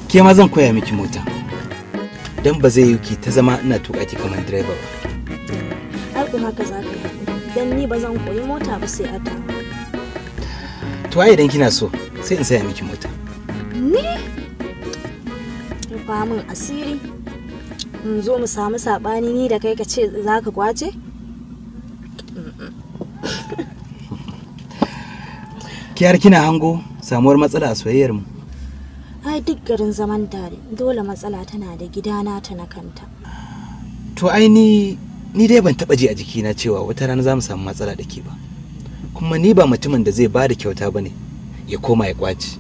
Ke ma zan koya miki mota, don ba zai yi ki ta zama ina tuƙa ki kamar direba ba. Ai ko haka za ka yi, don ni ba zan koyi mota ba sai a ta. To ai idan kina so sai in saya miki mota. Ni? Rufa min asiri. In zo mu samu saɓani ni da kai ka ce za ka kwace? Ki har kina hango samuwar matsala a soyayyar mu? Ai duk garin zaman tare dole matsala tana da gidana ta na kanta. To ai ni dai ban taba ji a jikina cewa wata rana za mu samu matsala da ke ba. Kuma ni ba mutumin da zai bada kyauta bane ya koma ya kwaci.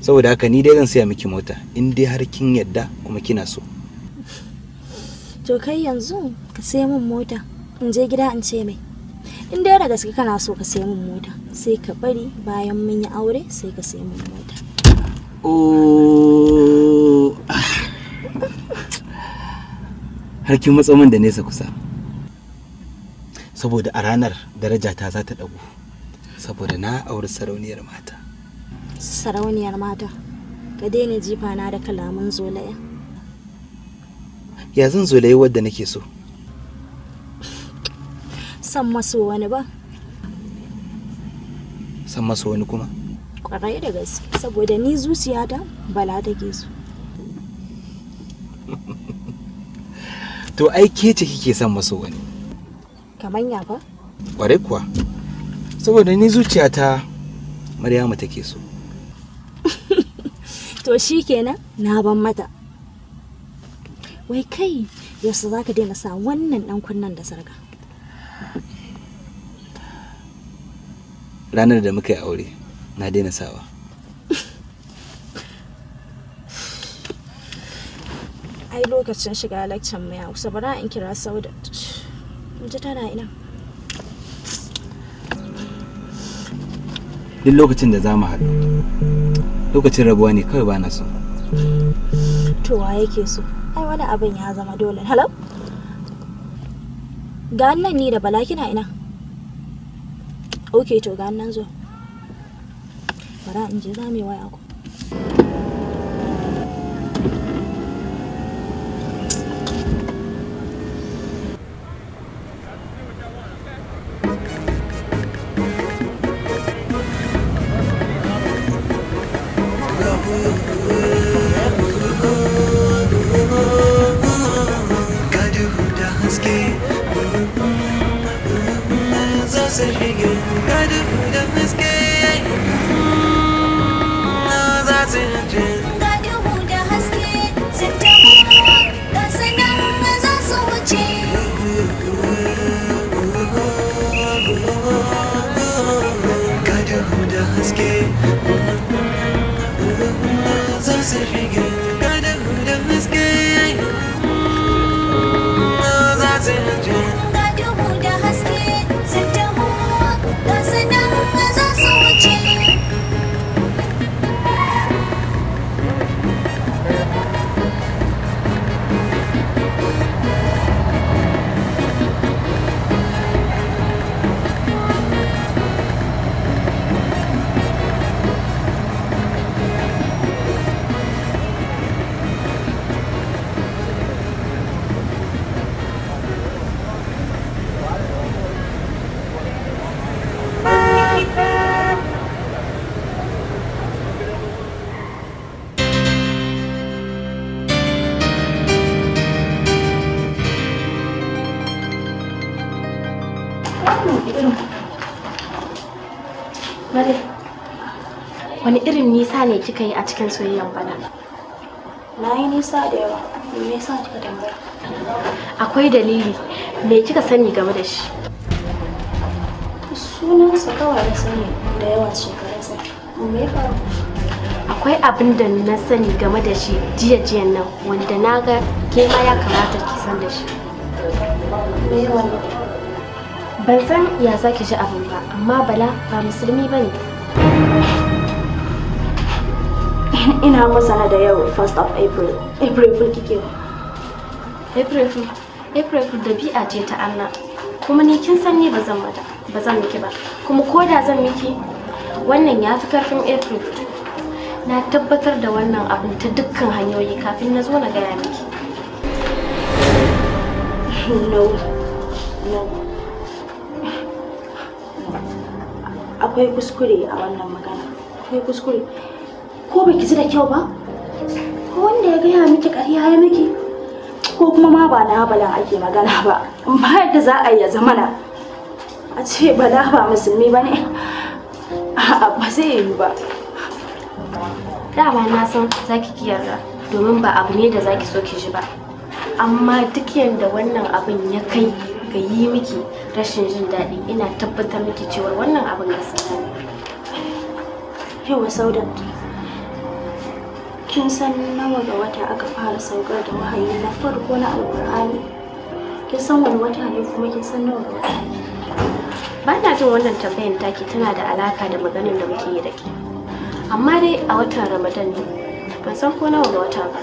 Saboda haka ni dai zan saya miki mota in dai har kin yadda kuma kina so. To kai yanzu ka sai min mota in je gida in ce mai. In dai da gaske kana so ka sai min mota sai ka bari bayan mun yi aure sai ka sai min mota. Oh, har kin matso min da nesa kusa. Saboda a ranar darajata za ta ɗagu. Saboda na auri sarauniyar mata. Sarauniyar mata, ka daina jifa na da kalaman zolaya. Ya zan zolayi wadda nake so? San maso wani ba. San maso wani kuma? Kwarai da gaske, saboda ni zuciyata Bala take so. To ai ke ce kike son maso wani. Kaman ya fa? Kwarai kuwa. Saboda ni zuciyata Maryama take so. To shikenan na ban mata. Wai kai yaushe zaka daina sa wannan dan kunnen da sarka? Ranar da muka yi aure na daina sawa. Ai lokacin shiga lecture mu ya kusa, bara in kira Saudat. Mu ji tana ina. Duk lokacin da za mu haɗu, lokacin rabuwa ne kawai ba na so. To wa yake so? Ai wani abin ya zama dole. Hello? Ga nan ni da Bala, kina ina? Okay, to ga nan zo. Bara in je za mu yi waya ku. Wani irin nisa ne kika yi a cikin soyayyan Bala? Na yi nisa da yawa. Me yasa kika tambaya? Akwai dalili. Me kika sani game da shi? Sunansa kawai na sani da yawan shekarunsa. Me ya faru? Akwai abin da na sani game da shi jiya-jiyan nan wanda na ga ke ma ya kamata ki san da shi. Me wannan? Ban san ya za ki ji abin ba, amma Bala ba musulmi ba ne. Ina masana da yau 1st of April. April Fool kike. April Fool. April Fool dabi'a ce ta Allah. Kuma ni kin san ni ba zan mata, ba zan miki ba. Kuma ko da zan miki, wannan ya fi karfin April Fool. Na tabbatar da wannan abin ta dukkan hanyoyi kafin na zo na gaya miki. No. No. Akwai kuskure a wannan magana. Akwai kuskure. Ko baki ji da kyau ba? Ko wanda ya gaya miki ƙarya ya miki? Ko kuma ma ba na Balan ake magana ba. Ba yadda za a yi ya zamana. A ce Bala ba musulmi ba ne? A'a, ba zai yiwu ba. Dama na san za ki ki yarda domin ba abu ne da za ki so ki ji ba. Amma duk yanda wannan abin ya kai ga yi miki rashin jin daɗi, ina tabbatar miki cewa wannan abin gaskiya ne. Yawa Saudat. Kin san nawa ga wata aka fara saukar da wahayi na farko na Alƙur'ani? Kin san wani wata ne kuma kin san nawa ga wata ne? Ba na jin wannan tambayan taki tana da alaka da maganin da muke yi da ke. Amma dai a watan Ramadan ne, ban san ko nawa ga wata ba.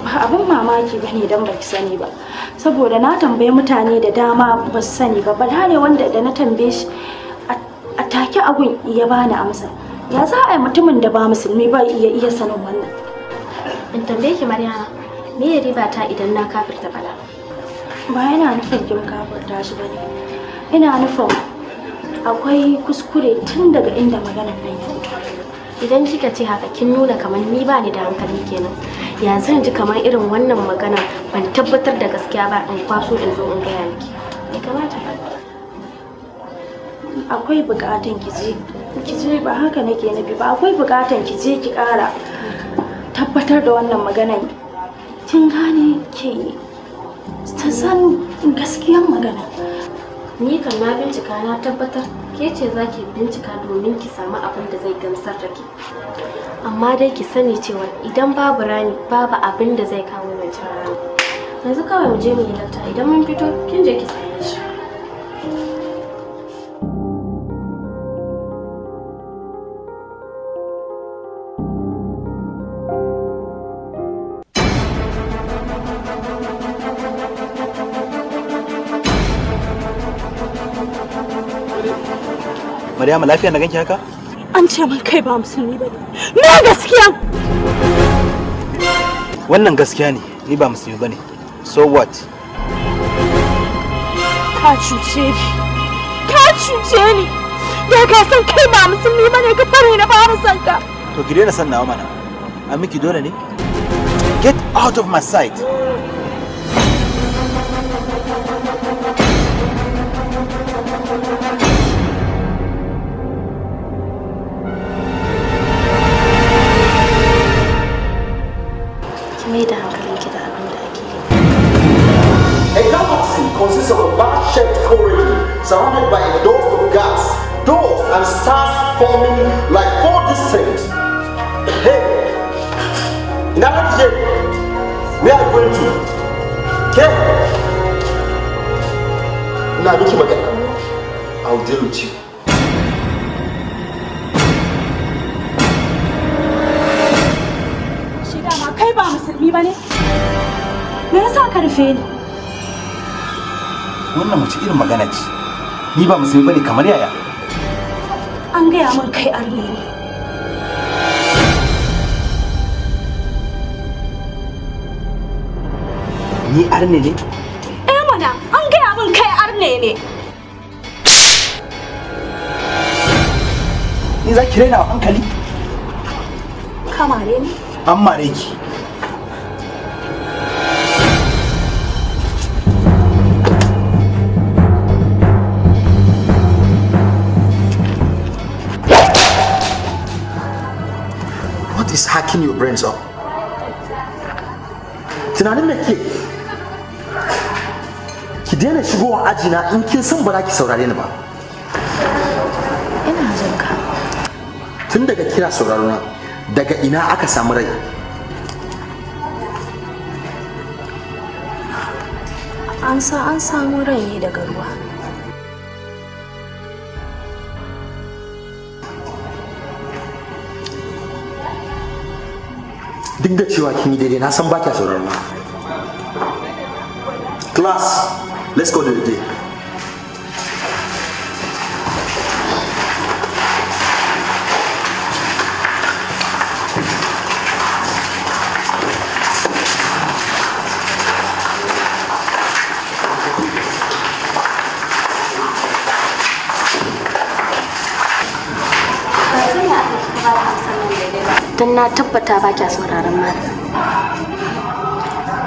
Ba abin mamaki ba ne don baki sani ba. Saboda na tambayi mutane da dama ba su sani ba. Bala ne wanda da na tambaye shi a take abun ya bani amsa. Ya za a yi mutumin da ba musulmi ba iya sanin wannan? In tambaye ki Maryama, me ya riba ta idan na kafirta Bala? Ba yana nufin kin kafirta shi bane. Ina nufin akwai kuskure tun daga inda maganar nan ya fito. Idan kika ce haka kin nuna kamar ni ba ni da hankali kenan. Ya zan ji kamar irin wannan magana ban tabbatar da gaskiya ba in kwaso in zo in gaya miki. Bai kamata ba. Akwai bukatan ki je ba haka nake nufi ba, akwai bukatan ki je ki kara tabbatar da wannan maganan. Kin gane ki ta san gaskiyan magana. Ni kan na bincika na tabbatar ke ce za ki bincika domin ki samu abin da zai gamsar da ke. Amma dai ki sani cewa idan babu rami babu abin da zai kawo zancen rami. Yanzu kawai mu je mu yi lafta, idan mun fito kin je ki same shi. Maryama lafiya na ganki haka? An ce min kai ba musulmi bane. Me gaskiya? Wannan gaskiya ne, ni ba musulmi bane. So what? Ka cuce ni. Ka cuce ni. Da ka san kai ba musulmi bane ka fare na fara san ka. To ki daina san nawa mana. An miki dole ne? Get out of my sight. Mai da hankalinki da abin da ake yi. A galaxy consists of a vast-shaped corridor surrounded by a dust of gas, dust and stars forming like four distinct. Hey, in that shape, we are going to. Okay? Now, look at me. I'll deal with you. Kai ba musulmi bane? Me yasa ka rufe ni? Wannan mace irin magana ce. Ni ba musulmi bane kamar yaya? An gaya min kai arne ne. Ni arne ne? Eh mana, an gaya min kai arne ne. Ni za ki raina wa hankali? Kamare ni? An mare ki. What is hacking your brains up? Tunanin me ke? Ki daina shigowa ajina in kin san ba za ki saurare ni ba. Ina jin ka. Tun daga kira sauraro na, daga ina aka samu rai? An samu rai ne daga ruwa. Duk da cewa kin yi daidai, na san ba kya sauraro na. Class, let's go to the day. Don na tabbata ba kya sauraron malam.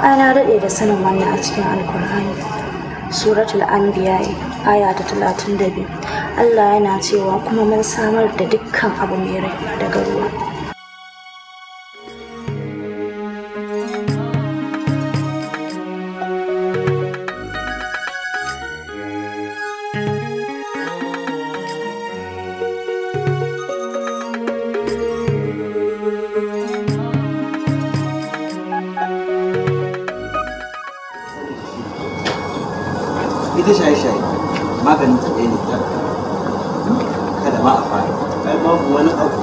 Ai na daɗe da sanin wannan a cikin Alkur'ani. Suratul Anbiya aya ta 32. Allah yana cewa kuma mun samar da dukkan abu mai rai daga ruwa. Ita shaye-shaye maganin ta ɗaya ne ta kada ma a fara. Ai babu wani abu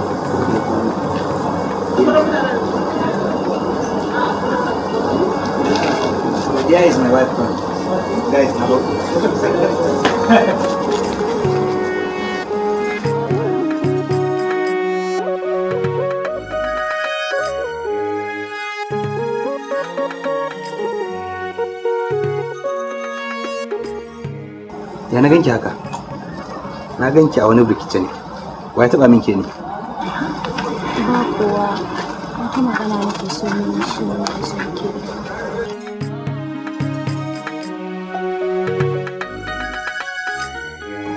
There is my wife. Guys, hello. Ya na ganki haka? Na ganki a wani rikice ne. Wa ya taba min ke ne? Ba kowa, wata magana nake so mun shi ne nake so ke.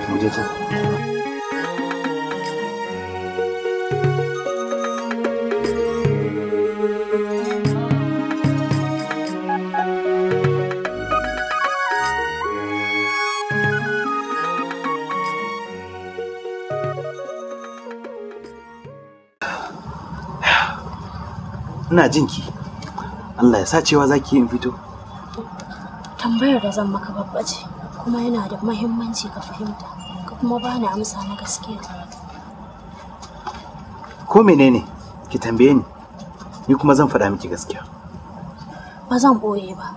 Mu je can. Ina jin ki. Allah ya sa cewa zaki in fito. Tambayar da zan maka babba ce, kuma yana da muhimmanci ka fahimta, ka kuma bani amsa na gaskiya. Ko menene? Ki tambaye ni. Ni kuma zan faɗa miki gaskiya. Ba zan ɓoye ba.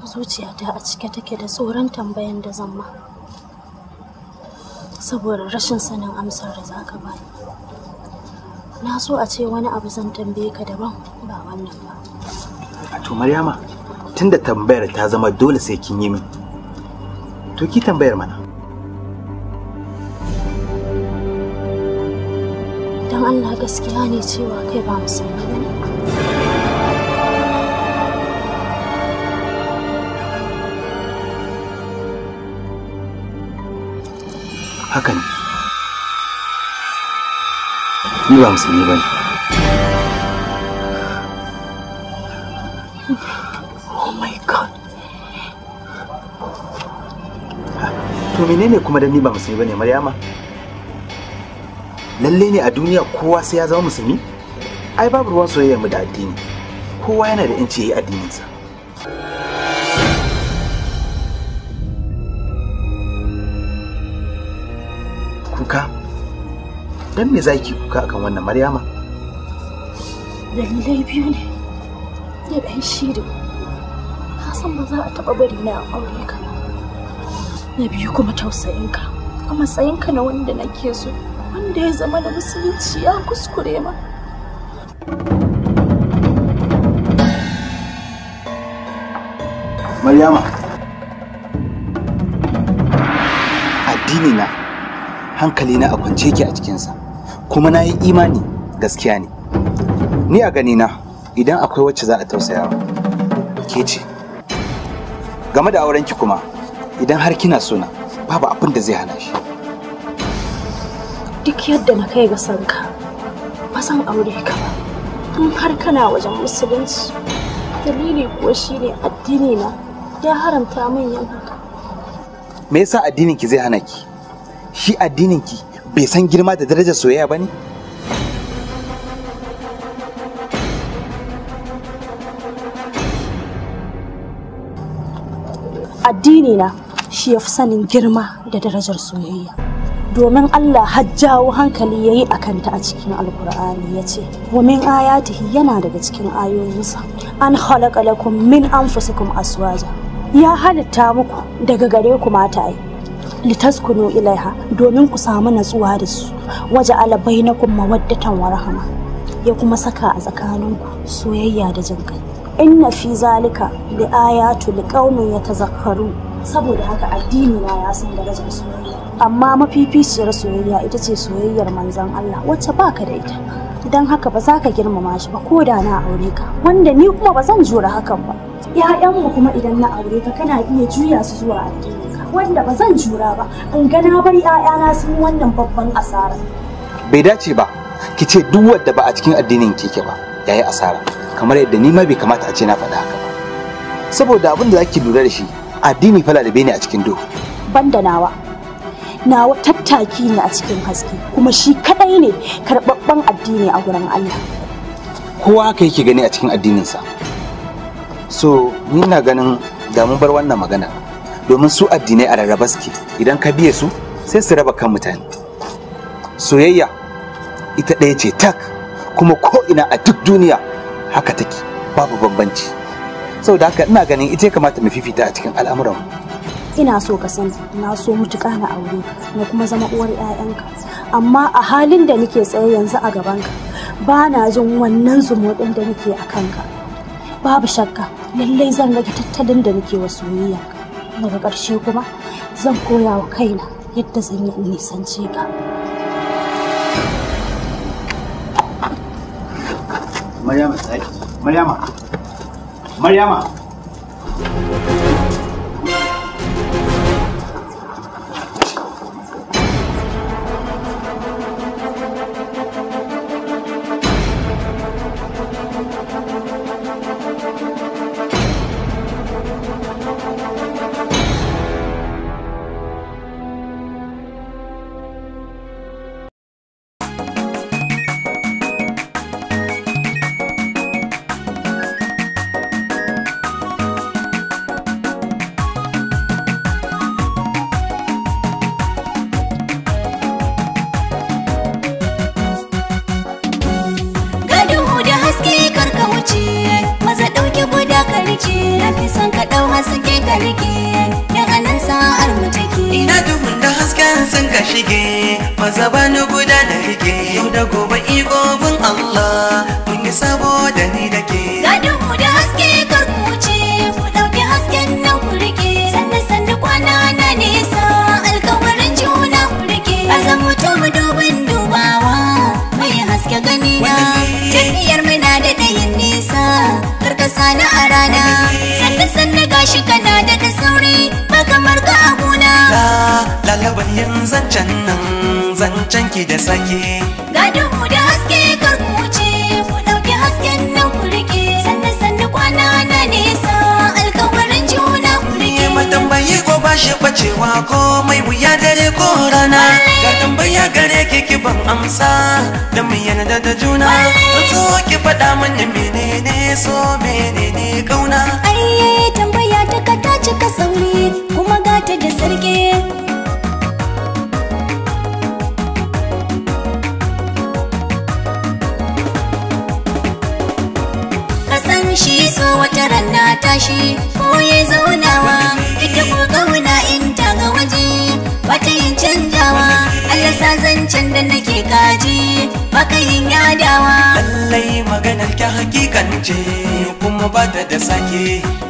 Zuciyata a cike take da tsoron tambayan da zan ma. Saboda rashin sanin amsar da zaka bani. Na so a ce wani abu zan tambaye ka daban ba wannan ba. A to Maryama, tunda tambayar ta zama dole sai kin yi min. To ki tambayar mana. Don Allah gaskiya ne cewa kai ba musulmi bane. Haka ne. Ni ba musulmi bane. Oh my God. To menene kuma dan ni ba musulmi bane Maryama? Lalle ne a duniya kowa sai ya zama musulmi? Ai babu ruwan soyayyar mu da addini. Kowa yana da yanci yayi addininsa. Kuka? Dan me zaki kuka akan wannan Maryama? Dalilai biyu ne. Da ɗan shirin. Na san ba za a taɓa bari na aure ka ba. Na biyu kuma tausayinka. A matsayinka na wanda nake so, wanda ya zama na musulunci ya kuskure ma. Maryama, addini na hankali na a kwance yake a cikinsa, kuma na yi imani gaskiya ne. Ni a ganina idan akwai wacce za a tausayawa, ke ce. Game da aurenki kuma, idan har kina sona, babu abin da zai hana shi. Duk yadda na kai ga sanka, ba zan aure ka ba. In har kana wajen musulunci, dalili kuwa shine addini na ya haramta min yin haka. Me yasa addinin ki zai hana ki? Shi addinin ki bai san girma da darajar soyayya bane? Addini na shi ya fi sanin girma da darajar soyayya. Domin Allah har jawo hankali yayi a kanta a cikin Alkur'ani ya ce, wa min ayatihi yana daga cikin ayoyinsa, an khalaqa lakum min anfusikum aswaja. Ya halitta muku daga gare ku mataye, litaskunu ilaiha domin ku samu natsuwa da su, waja'ala bainakum mawaddatan wa rahama. Ya kuma saka a tsakaninku soyayya da jin kai. Inna fi zalika liayatu liqaumin yatazakkaru. Saboda haka addini na ya san darajar soyayya, amma mafificiyar soyayya ita ce soyayyar manzon Allah wacce baka da ita. Don haka ba za ka girmama shi ba ko da na aure ka, wanda ni kuma ba zan jura hakan ba. Ƴaƴanmu kuma idan na aure ka kana iya juya su zuwa addinin ka, wanda ba zan jura ba in ga na bar ƴaƴana sun yi wannan babban asara. Bai dace ba ki ce duk wanda ba a cikin addinin keke ba yayi asara, kamar yadda ni ma bai kamata a ce na faɗa haka ba. Saboda abin da zaki lura da shi, addini fa lalabe ne a cikin duhu. Banda nawa, nawa tattaki ne a cikin haske, kuma shi kadai ne karɓaɓɓen addini a gurin Allah. Kowa haka yake gani a cikin addininsa. So ni ina ganin da mun bar wannan magana, domin su addinai a rarraba suke, idan ka biye su sai su raba kan mutane. Soyayya ita ɗaya ce tak, kuma ko ina a duk duniya haka take, babu bambanci. Saboda haka ina ganin ita ya kamata mu fifita a cikin al'amuranmu. Ina so ka sani, na so mutuƙa na aure ka, na kuma zama uwar 'ya'yanka. Amma a halin da nake tsaye yanzu a gabanka, ba na jin wannan zumuɗin da nake a kanka. Babu shakka, lallai zan rage tattalin da nake wa soyayyarka. Daga ƙarshe kuma zan koya wa kaina yadda zan yi in nisance ka. Maryama tsaki. Maryama. Maryama. Ga duhu da haske kar ka wuce, maza ɗauki guda ka rike, na fi son ka ɗau haske ka rike, dan anan sa'ar mu take. Ina duhun da hasken sun ka shige, maza bani guda na rike. Yau da gobe igobin Allah, mun yi sabo da ni da ke. Ga duhu da haske kar ku wuce, ku ɗauki hasken nan ku rike, sannu sannu kwana na nesa, alkawarin juna ku rike. A zamo to mu duban dubawa, mai haske gani na, tafiyar muna da ɗayin nisa, karkasa na a rana, sannu sannu gashi kana da da sauri, ba kamar ka a gona. Lalaban yin zancen nan, zancen ki da sake. Ga duhu da haske kar ku wuce, ku ɗauki hasken nan ku rike, sannu sannu kwana na nesa, alkawarin juna ku rike. Matambayi ko ba shi bacewa ko mai wuya dare ko rana. Ga tambaya gare ki ki ban amsa da mu yarda da juna. Zan so ki faɗa mani menene so menene kauna. Aiye tambaya ta ka ta cika sauri kuma gata da sarki. Ka san shi so wata ranna tashi ko ya zaunawa ita ko kauna in ta ga waje bata yin canjawa Allah sa zancen da nake kaji baka yin yadawa. Lallai maganar ki hakikance kuma ba ta da sake.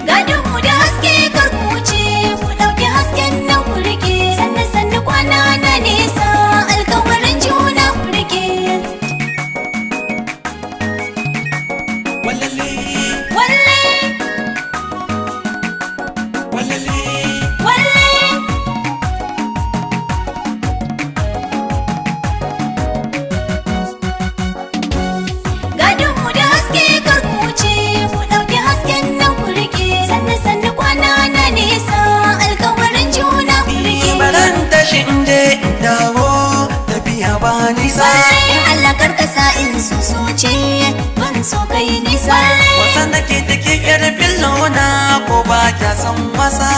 Ga duhu da haske kar ku wuce, ku ɗauki hasken nan ku rike, sannu sannu kwana na nesa, alkawarin juna ku rike. Wallalle, Walle, wallalle. walle. Ga duhu da haske kar ku wuce, ku ɗauki hasken nan ku rike, sannu sannu kwana na nesa, alkawarin juna ku rike. Baran tashi in je in dawo tafiya ba nisa. In Allah karkasa in so soce, ban so kai nisa. Wasan da ke take yar fillona ko ba kya san wasa.